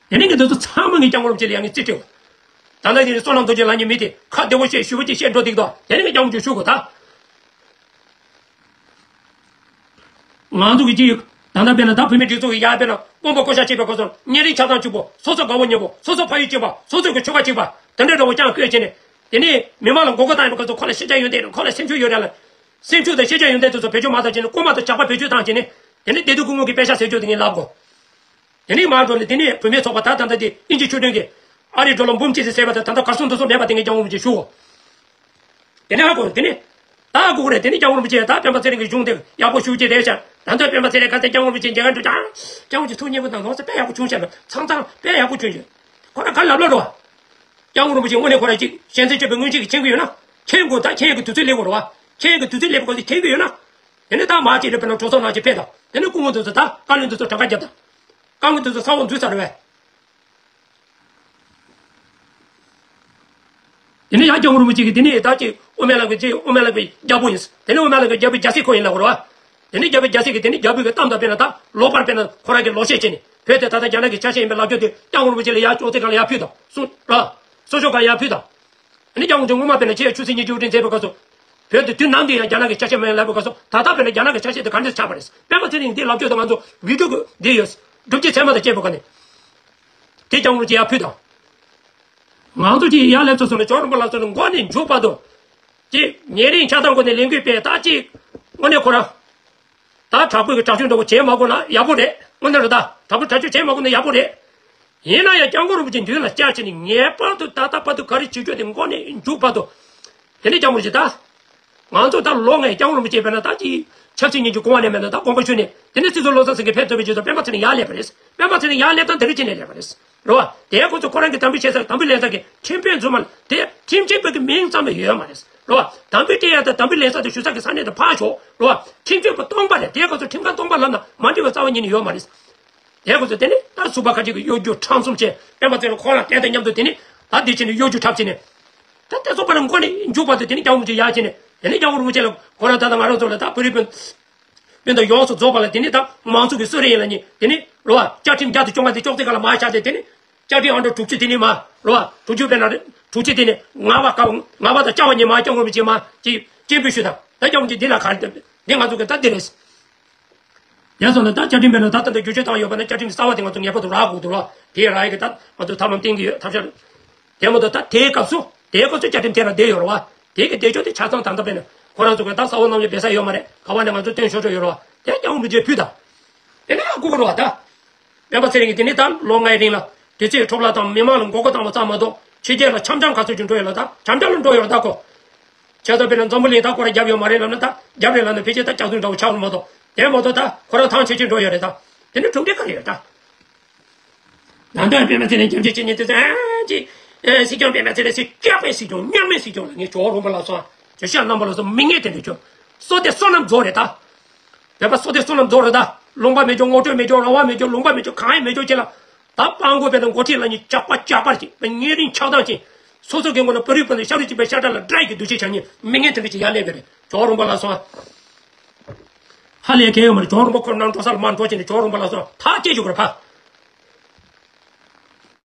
དེ་ནས་ངས་དེ་ཚོ་ཚང་མ་ངས་སྐྱབས་མགོན་རིན་པོ་ཆེ་ལ་ཡང་ངས་རྩིས་སྤྲད་པ། ད་ལྟ་དེ་ནས་བསོད་ནམས་རྡོ་རྗེ་ལབ་མཁན་མི་དེ་ཁ་བདེ་བོ་བཤད། ཞུ་བ་ཅིག་བཤད་འགྲོ་འདུག་ད། དེ་ནས་ངས་སྐྱབས་མགོན་རིན་པོ་ཆེ་ཞུ་དགོས་ད། ང་ཚོ་གི་ཅིག་ད་ལྟ་དཔེར་ན་ད་བུད་མེད་སྒྲིག་འཛུགས་ཀྱི་ཡར་དཔེར་ན་དཔོན་པོ་བསྐོ་བཞག་བྱེད་པའི་སྐབས་སུ་ཉེ་རིང་ཆགས་སྡང་གཅིག་པོ། སོ་སོ་དགའ་བོ་ཉེ་བོ། སོ་སོ་ཕ་ཡུལ་གཅིག་པ། སོ་སོ་གི་ཆོལ་ཁ་གཅིག་པ། དེ་འདྲའི་འདྲ་བོ་རྐྱང་བཀོད་བྱས་ནས། དེ་ནས་མི་མང་ལ་མགོ་སྐོར་བཏང་ཡོད་པའི་སྐབས་སུ་ཁོ་ལ་ཤེས་བྱ་ཡོན་ཏན་རེད། ཁོ་ལ་སེམས་ཤུགས་ཡོད་རེད་ལ། སེམས་ཤུགས་དང་ཤེས་བྱ་ཡོན་ཏན་དེ་ཚོ་བེད་སྤྱོད་མ་བཏང་བྱས་ནས། རྐུན་མ་དང་ཇག་པ་བེད་སྤྱོད་བཏང་བྱས་ནས། དེ་ནས་བདེ་སྡུག་སྐུ་ངོ་གི་པད་ཤག་ཟེར་རྒྱུ་དེ་ངས་ལབ་དགོས། དེ་ནས་མར་འགྲོ་ནས་དེ་ནས་བུད་མེད་ཚོགས་པ་ད་ད་ལྟ་དེ་དབྱིན་ཇི་ཆོས་སྒྲོན་གྱིས་ཨ་རིར་འགྲོ་ལ་འབུམ་གཅིག་ཙམ་ཟེར་བ་དང་། ད་ལྟ་གར་སོང་འདུག་སོང་མེད་པ་དེ་ངས་སྐྱབས་མགོན་རིན་པོ་ཆེ་ཞུ། དེ་ནས་ཧ་གོ། དེ་ནས་ད་ཧ་གོ་གི་རེད། དེ་ནས་སྐྱབས་མགོན་རིན་པོ་ཆེ་ད་སྤེན་པ་ཚེ་རིང་གི་གཞུང་དེ་ཡག་པོ་ཞེ་པོ་ཅིག་རེད་ཤག་ད་ལྟ་སྤེན་པ་ཚེ་རིང་ག་ཚད་སྐྱབས་མགོན་རིན་པོ་ཆེ་མཇལ་ཁ་འགྲོ་ཀྱང་། སྐྱབས་མགོན་རིན་པོ་ཆེ་ཐུགས་མཉེས་པོ་དང་ལོག་ས་དཔེ་ཡག་པོ་བྱུང་ཤག་ལ། ཚང་ཚང་དཔེ་ཡག་པོ་བྱུང་ཤག་ཁོ་རང་ག་ལབ་ལབ་རོ། སྐྱབས་མགོན་རིན་པོ་ཆེ་དངོས་གནས་ཁོ་རང་ཅིག་ཞལ་འཛེམ་སྤྱོད་པའི་སྔོན་ཆད་ཀྱི་མཁྱེན་གྱི་ཡོད་ན། མཁྱེན་དགོས། ད་མཁྱེན་ཡག་གི་དུས་ཚོད་སླེབས་དགོས་རེད་བ། མཁྱེན་ཡག་གི་དུས་ཚོད་སླེབས་པའི་སྐབས་སུ་མཁྱེན་གྱི་ཡོད་ན། དེ་ནས་ད་མར་ཅིག་རེད། དཔེར་ན་གྲོས་ཚོགས་ནང་ཅིག་ཕེབས་དང་། དེ་ནས་སྐུ་ངོ་དེ་ཚོ་ད་བཀའ་བློན་དེ་ཚོ་གྲངས་ཀ་རྒྱབ་དང་། བཀའ་མོལ་དེ་ཚོ་ཚང་མ་འཛུལ་ཚར་རེད་བས། དེ་ནས་ཡང་སྐྱབས་མགོན་རིན་པོ་ཆེ་གིས་དེ་ནས་ད་ཅིག་དབུ་མའི་ལམ་གྱི་ཅིག་དབུ་མའི་ལམ་གྱི་རྒྱལ་པོ་ཡིན། དེ་ནས་དབུ་མའི་ལམ་གྱི་རྒྱལ་པོའི་རྒྱལ་སྲས་ཁོ་ཡིན་ལབ་དགོས་རེད་བ། དེ་ནས་རྒྱལ་པོའི་རྒྱལ་སྲས་ཀྱིས་དེ་ནས་རྒྱལ་པོའི་གི་གཏམ་དང་། དཔེར་ན་ད་ལོག་པར་དཔེར་ན་ཁོ་རང་གིས་ལོག་བཤད་བྱས་ནས། བོད་དེ་ད་ལྟ་རྒྱ་ནག་གི་ཆ་ཤས་ཡིན་པའི་ལབ་རྒྱུ་དེ་སྐྱབས་མགོན་རིན་པོ་ཆེ་ལ་ཡར་ཅོག་ཙེ་སྒང་ལ་ཡར་ཕུལ་དང་། གསུང་ར། གསུང་ཆོས་སྒང་ཡར་ཕུལ་དང་། ཨ་ནི་སྐྱབས་མགོན་རིན་པོ་ཆེ་སྔོན་མ་དཔེར་ན་ཆེས་ཆུ་ཚོད་ཉི་ཤུ་རིང་མཛད་པའི་སྐབས་སུ། བོད་དེ་དུས་ནམ་དུ་ཡང་རྒྱ་ནག་གི་ཆ་ཤས་མིན་ལབ་པའི་སྐབས་སུ། ད་ལྟ་དཔེར་ན་རྒྱ་ནག་གི་ཆ་ཤས་དེ་ག་འདྲས་ཆགས་པ་རེད། སྤེན་པ་ཚེ་རིང་འདི་ལབ་རྒྱུ་དང་། ང་ཚོ་བི་ཌིའོ་གི་འདི་ཡོད། སྒྲུབ་བྱེད་ཚད་མ་དང་བཅས་པའི་སྒང་ནས། དེ་སྐྱབས་མགོན་རིན་པོ་ཆེ་ཡར་ཕུལ་དང་། ང་ཚོ་ཅིག་ཡར་སླེབས་ཚར་སོང་ན་ཇོ་བོ་རིན་པོ་ལ་སོགས་ནས་མགོ་ནས་མཇུག་བར་དུ། ཅིག་ཉེ་རིང་ཆགས་སྡང་སྒོ་ནས་ལས་འགུལ་སྤེལ། ད་ཅིག་དངོས་གནས་ཁོ་རང་ད་དྲག་པོའི་གི་དྲག་ཤུགས་འདྲ་བོ་བྱེད་མ་དགོས་ན་ཡག་པོ་རེད། དངོས་གནས་རེད་ད། དྲག་པོ་དྲག་སྤྱོད་བྱེད་མ་དགོས་ན་ཡག་པོ་རེད། ཡིན་ན་ཡང་སྐྱབས་མགོན་རིན་པོ་ཆེ་མདུན་ལ་བཅར་བྱས་ནས་ངེས་པར་དུ་ད་ལྟ་བར་དུ་ག་རེ་བྱེད་རྒྱུ་དེ་མགོ་ནས་མཇུག་བར་དུ། དེ་ནས་སྐྱབས་མགོན་རིན་པོ་ཆེ་ད། ང་ཚོ་ད་ལོ་ལྔའི་སྐྱབས་མགོན་རིན་པོ་ཆེ་དཔེར་ན་ད་ཅི་ཆབ་སྲིད་གཉིས་ཀྱི་གོང་བ་ནས་མེད་ན་ད་དགོངས་པ་ཞུས་ནས་དེ་ནས་སྲིད་ཟུར་བློ་བཟང་སེང་གེ་ཕེབས་ཐུབ་པའི་རྗེས་སུ་སྤེན་པ་ཚེ་རིང་ཡར་སླེབས་པ་རེད། སྤེན་པ་ཚེ་རིང་ཡར་སླེབས་སྟངས་དེ་རིང་ཕྱིན་ནས་སླེབས་པ་རེད། རེད་བ། དེའི་སྐབས་སུ་ཁོ་རང་གི་དམ་འབུལ་ལེན་ས་དམ་འབུལ་ལེན་ས་གི་ཁྲིམས་དཔོན་ཚང་མ་ལ་དེ་ཁྲིམས་ཆེན་པོ་གི་མིང་ཙམ་ལས་ཡོད་མ་རེད། རེད་བ། དམ་འབུལ་སྤྲད་ཡ་དང་དམ་འབུལ་ལེན་ས་དེ་ཞུ་ས་གི་ས་གནས་དེ་ཕར་ཞོག་རེད་བ། ཁྲིམས་དཔོན་པོ་སྟོང་པ་རེད། དེའི་སྐབས་སུ་ཁྲིམས་ཁང་སྟོང་པ་ལབ་ན་མ་འགྲིག་པ་རྩ་བ་ཉིད་ནས་ཡོད་མ་རེད། དེའི་སྐབས་སུ་དེ་ནི་ད་ཟུར་པ་ཁ་ཅིག་གིས་གཡོ་སྒྱུ་ཁྲམ་གསུམ་བྱས་སྤེན་པ་ཚེ་རིང་ཁོང་རང་བསྟན་དང་མཉམ་དུ་དེ་ནི་ད་འདི་བྱས་ནས་གཡོ་སྒྱུ་ཁྲམ་བྱས་ནས། ད་དེ་ཚོ་པ་ལ་མགོ་ནས་མཇུག་བར་དུ་དེ་ནི་སྐྱབས་མགོན་རིན་པོ་ཆེ་ཡར་བྱས་ནས་དེ་ནི་སྐྱབས་མགོན་རིན་པོ་ཆེ་ལ་ཁོ་རང་ད་ལྟ་ང་རང་ཚོ་ལ་ད་བོད་རིགས་སྤུན་སྤུན་ཟླ་ཡོངས་སུ་རྫོགས་པ་ལ་དེ་ནི་ད་མང་གཙོ་གི་གསོལ་རས་ཡིན་ལ་ནི་དེ་ནི་རེད་བ། བཅའ་ཁྲིམས་བརྒྱ་དང་བཅོ་ལྔ་དེ་ཅོག་ཙེ་ཁ་ལ་མར་བཞག་སྟེ་དེ་ནི་བཅའ་ཁྲིམས་ཨང་གྲངས་དྲུག་ཅུ་དེ་ནི་མར་རེད་བ། དྲུག་ཅུ་དཔེར་ན་རེད། དྲུག་ཅུ་དེ་ནི་ལྔ་པ་ཀ་ལྔ་པ་དང་བཅའ་བ་ཉིད་མར་སྐྱབས་མགོན་རིན་པོ་ཆེ་མར་ཅིག་སྤྱན་འབུལ་ཞུས་དང་ད་སྐྱབས་མགོན་རིན་པོ་ཆེ་འདི་ལ་ག་རེ་འདོན་འདི་ང་ཚོ་གི་ད་འདི་རེད། ཡ་སོང་ན་ད་བཅའ་ཁྲིམས་སྤེལ་ནས་ད་ལྟ་འདི་བསྒྱུར་བཅོས་བཏང་ཡོད་པ་ན་བཅའ་ཁྲིམས་གསར་བ་དེ་ང་ཚོ་ངེས་པར་དུ་རག་དགོས་འདུག་ལ། དེ་རག་ཡ་གི་ད་ང་ཚོ་ཐབས་ལམ་བསྟེན་གི་ཡོད། ཐབས་ཤེས་དེ་མ་གཏོགས་ད་དེའི་སྐབས་སུ་དེའི་སྐབས་སུ་བཅའ་ཁྲིམས་དེ་རང་བསྡད་ཡོད་རེད་བ། དེ་གི་བསྡད་ཕྱོགས་དེ་ཆ་ཚང་ད་ལྟ་སྤེལ་ནས་ཁོ་རང་ཚོ་གི་ད་ས་འོག་གནམ་ལྕགས་སྦས་ས་ཡོད་མ་རེད། ག་བ་ནས་ང་ཚོ་བཏོན་ཆོག་ཆོག་ཡོད་རེད་བ། དེ་སྐྱབས་མགོན་རིན་པོ་ཆེ་ཕུལ་དང་། དེ་ནས་ཡང་སྐུ་གོ་རེད་བ་ད། སྤེན་པ་ཚེ་རིང་གིས་དེ་ནས་ད་ལོ་ལྔའི་རིང་ལ་དུས་ཚོད་འཕྲོ་བརླག་དང་མི་མང་ལ་མགོ་སྐོར་བཏང་བ་ཙམ་མ་གཏོགས་ཕྱི་རྒྱལ་ལ་འཆམ་འཆམ་ག་ཚོད་ཅིག་འགྲོ་ཡོད་ལ་ད་འཆམ་འཆམ་ལ་འགྲོ་ཡོད་རེད་ད་ཁོ། བྱས་ཙང་དཔེར་ན་འཛམ་བུ་གླིང་ད་ཁོ་རང་རྒྱབ་ཡོད་མ་རེད་ལབ་ན་ད་རྒྱབ་རེད་ལབ་ན་ཕལ་ཆེར་ད་སྐྱག་རྫུན་འདྲ་བོ་ཆགས་རེད་མ་གཏོགས་དེ་མ་གཏོགས་ད་ཁོ་རང་ཐང་ཆད་ཆད་འགྲོ་ཡོད་རེད་ད། དེ་ནི་གྲུབ་འབྲས་ག་རེ་ཡོད་ད། ད་ལྟ་སྤེན་པ་ཚེ་རིང་སྐྱབས་རྗེ་བྱེད་མཁན་དེ་ཚོ་ཨ་ཅེ། ཨེ་སྲིད་སྐྱོང་སྤེན་པ་ཚེ་རིང་སྲིད་སྐྱོང་པའི་སྲིད་སྐྱོང་སྨྱོན་མའི་སྲིད་སྐྱོང་ལ་ངས་ཇོ་བོ་རོང་པ་ལ་སོང་། ཇོ་ཤཱཀ་རྣམ་པ་ལ་སོང་། མི་ངན་དེ་འདྲ་ཁྱོད། བསོད་བདེ་བསོད་ནམས་རྫོགས་རེད་ད། བོད་པ་བསོད་བདེ་བསོད་ནམས་རྫོགས་རེད་ད། ལུང་པ་མེད་ཅོག་ངོ་སྤྲོད་མེད་ཅོག་རང་དབང་མེད་ཅོག་ལུང་པ་མེད་ཅོག་གང་ཡང་མེད་ཅོག་ཁྱེད་ལ། ད་སྤྲང་པོ་བས་ན་འགོ་ཁྲིད་ལ་ཉིད་ཇག་པ་ཇག་པར་གྱིས་པ་ཉེ་རིང་ཆགས་སྡང་གྱིས། སོ་སོ་གི་ངོ་ན་བོད་རིགས་སྤུན་ཟླ་ཤ་རུས་གཅིག་པའི་ཤ་ཁྲག་ལ་དགྲ་ཡི་གི་འདུ་ཤེས་བྱ་ཉིད་མི་ངན་དེ་འདྲ་ཅིག་ཡར་སླེབས་པ་རེད། ཇོ་བོ་རོང་པ་ལ་སོང་། ཧ་ལས་གལ་ཡོད་མ་རེད། ཇོ་བོ་རོང་པ་ཁོ་ནང་འགྲོ་ས་ལ་མར་འགྲོ་བྱས་ནས་ཇོ་བོ་རོང་པ་ལ་སོང་ཐག་བཅད་རྒྱུ་དགོས་རེད་ཕ།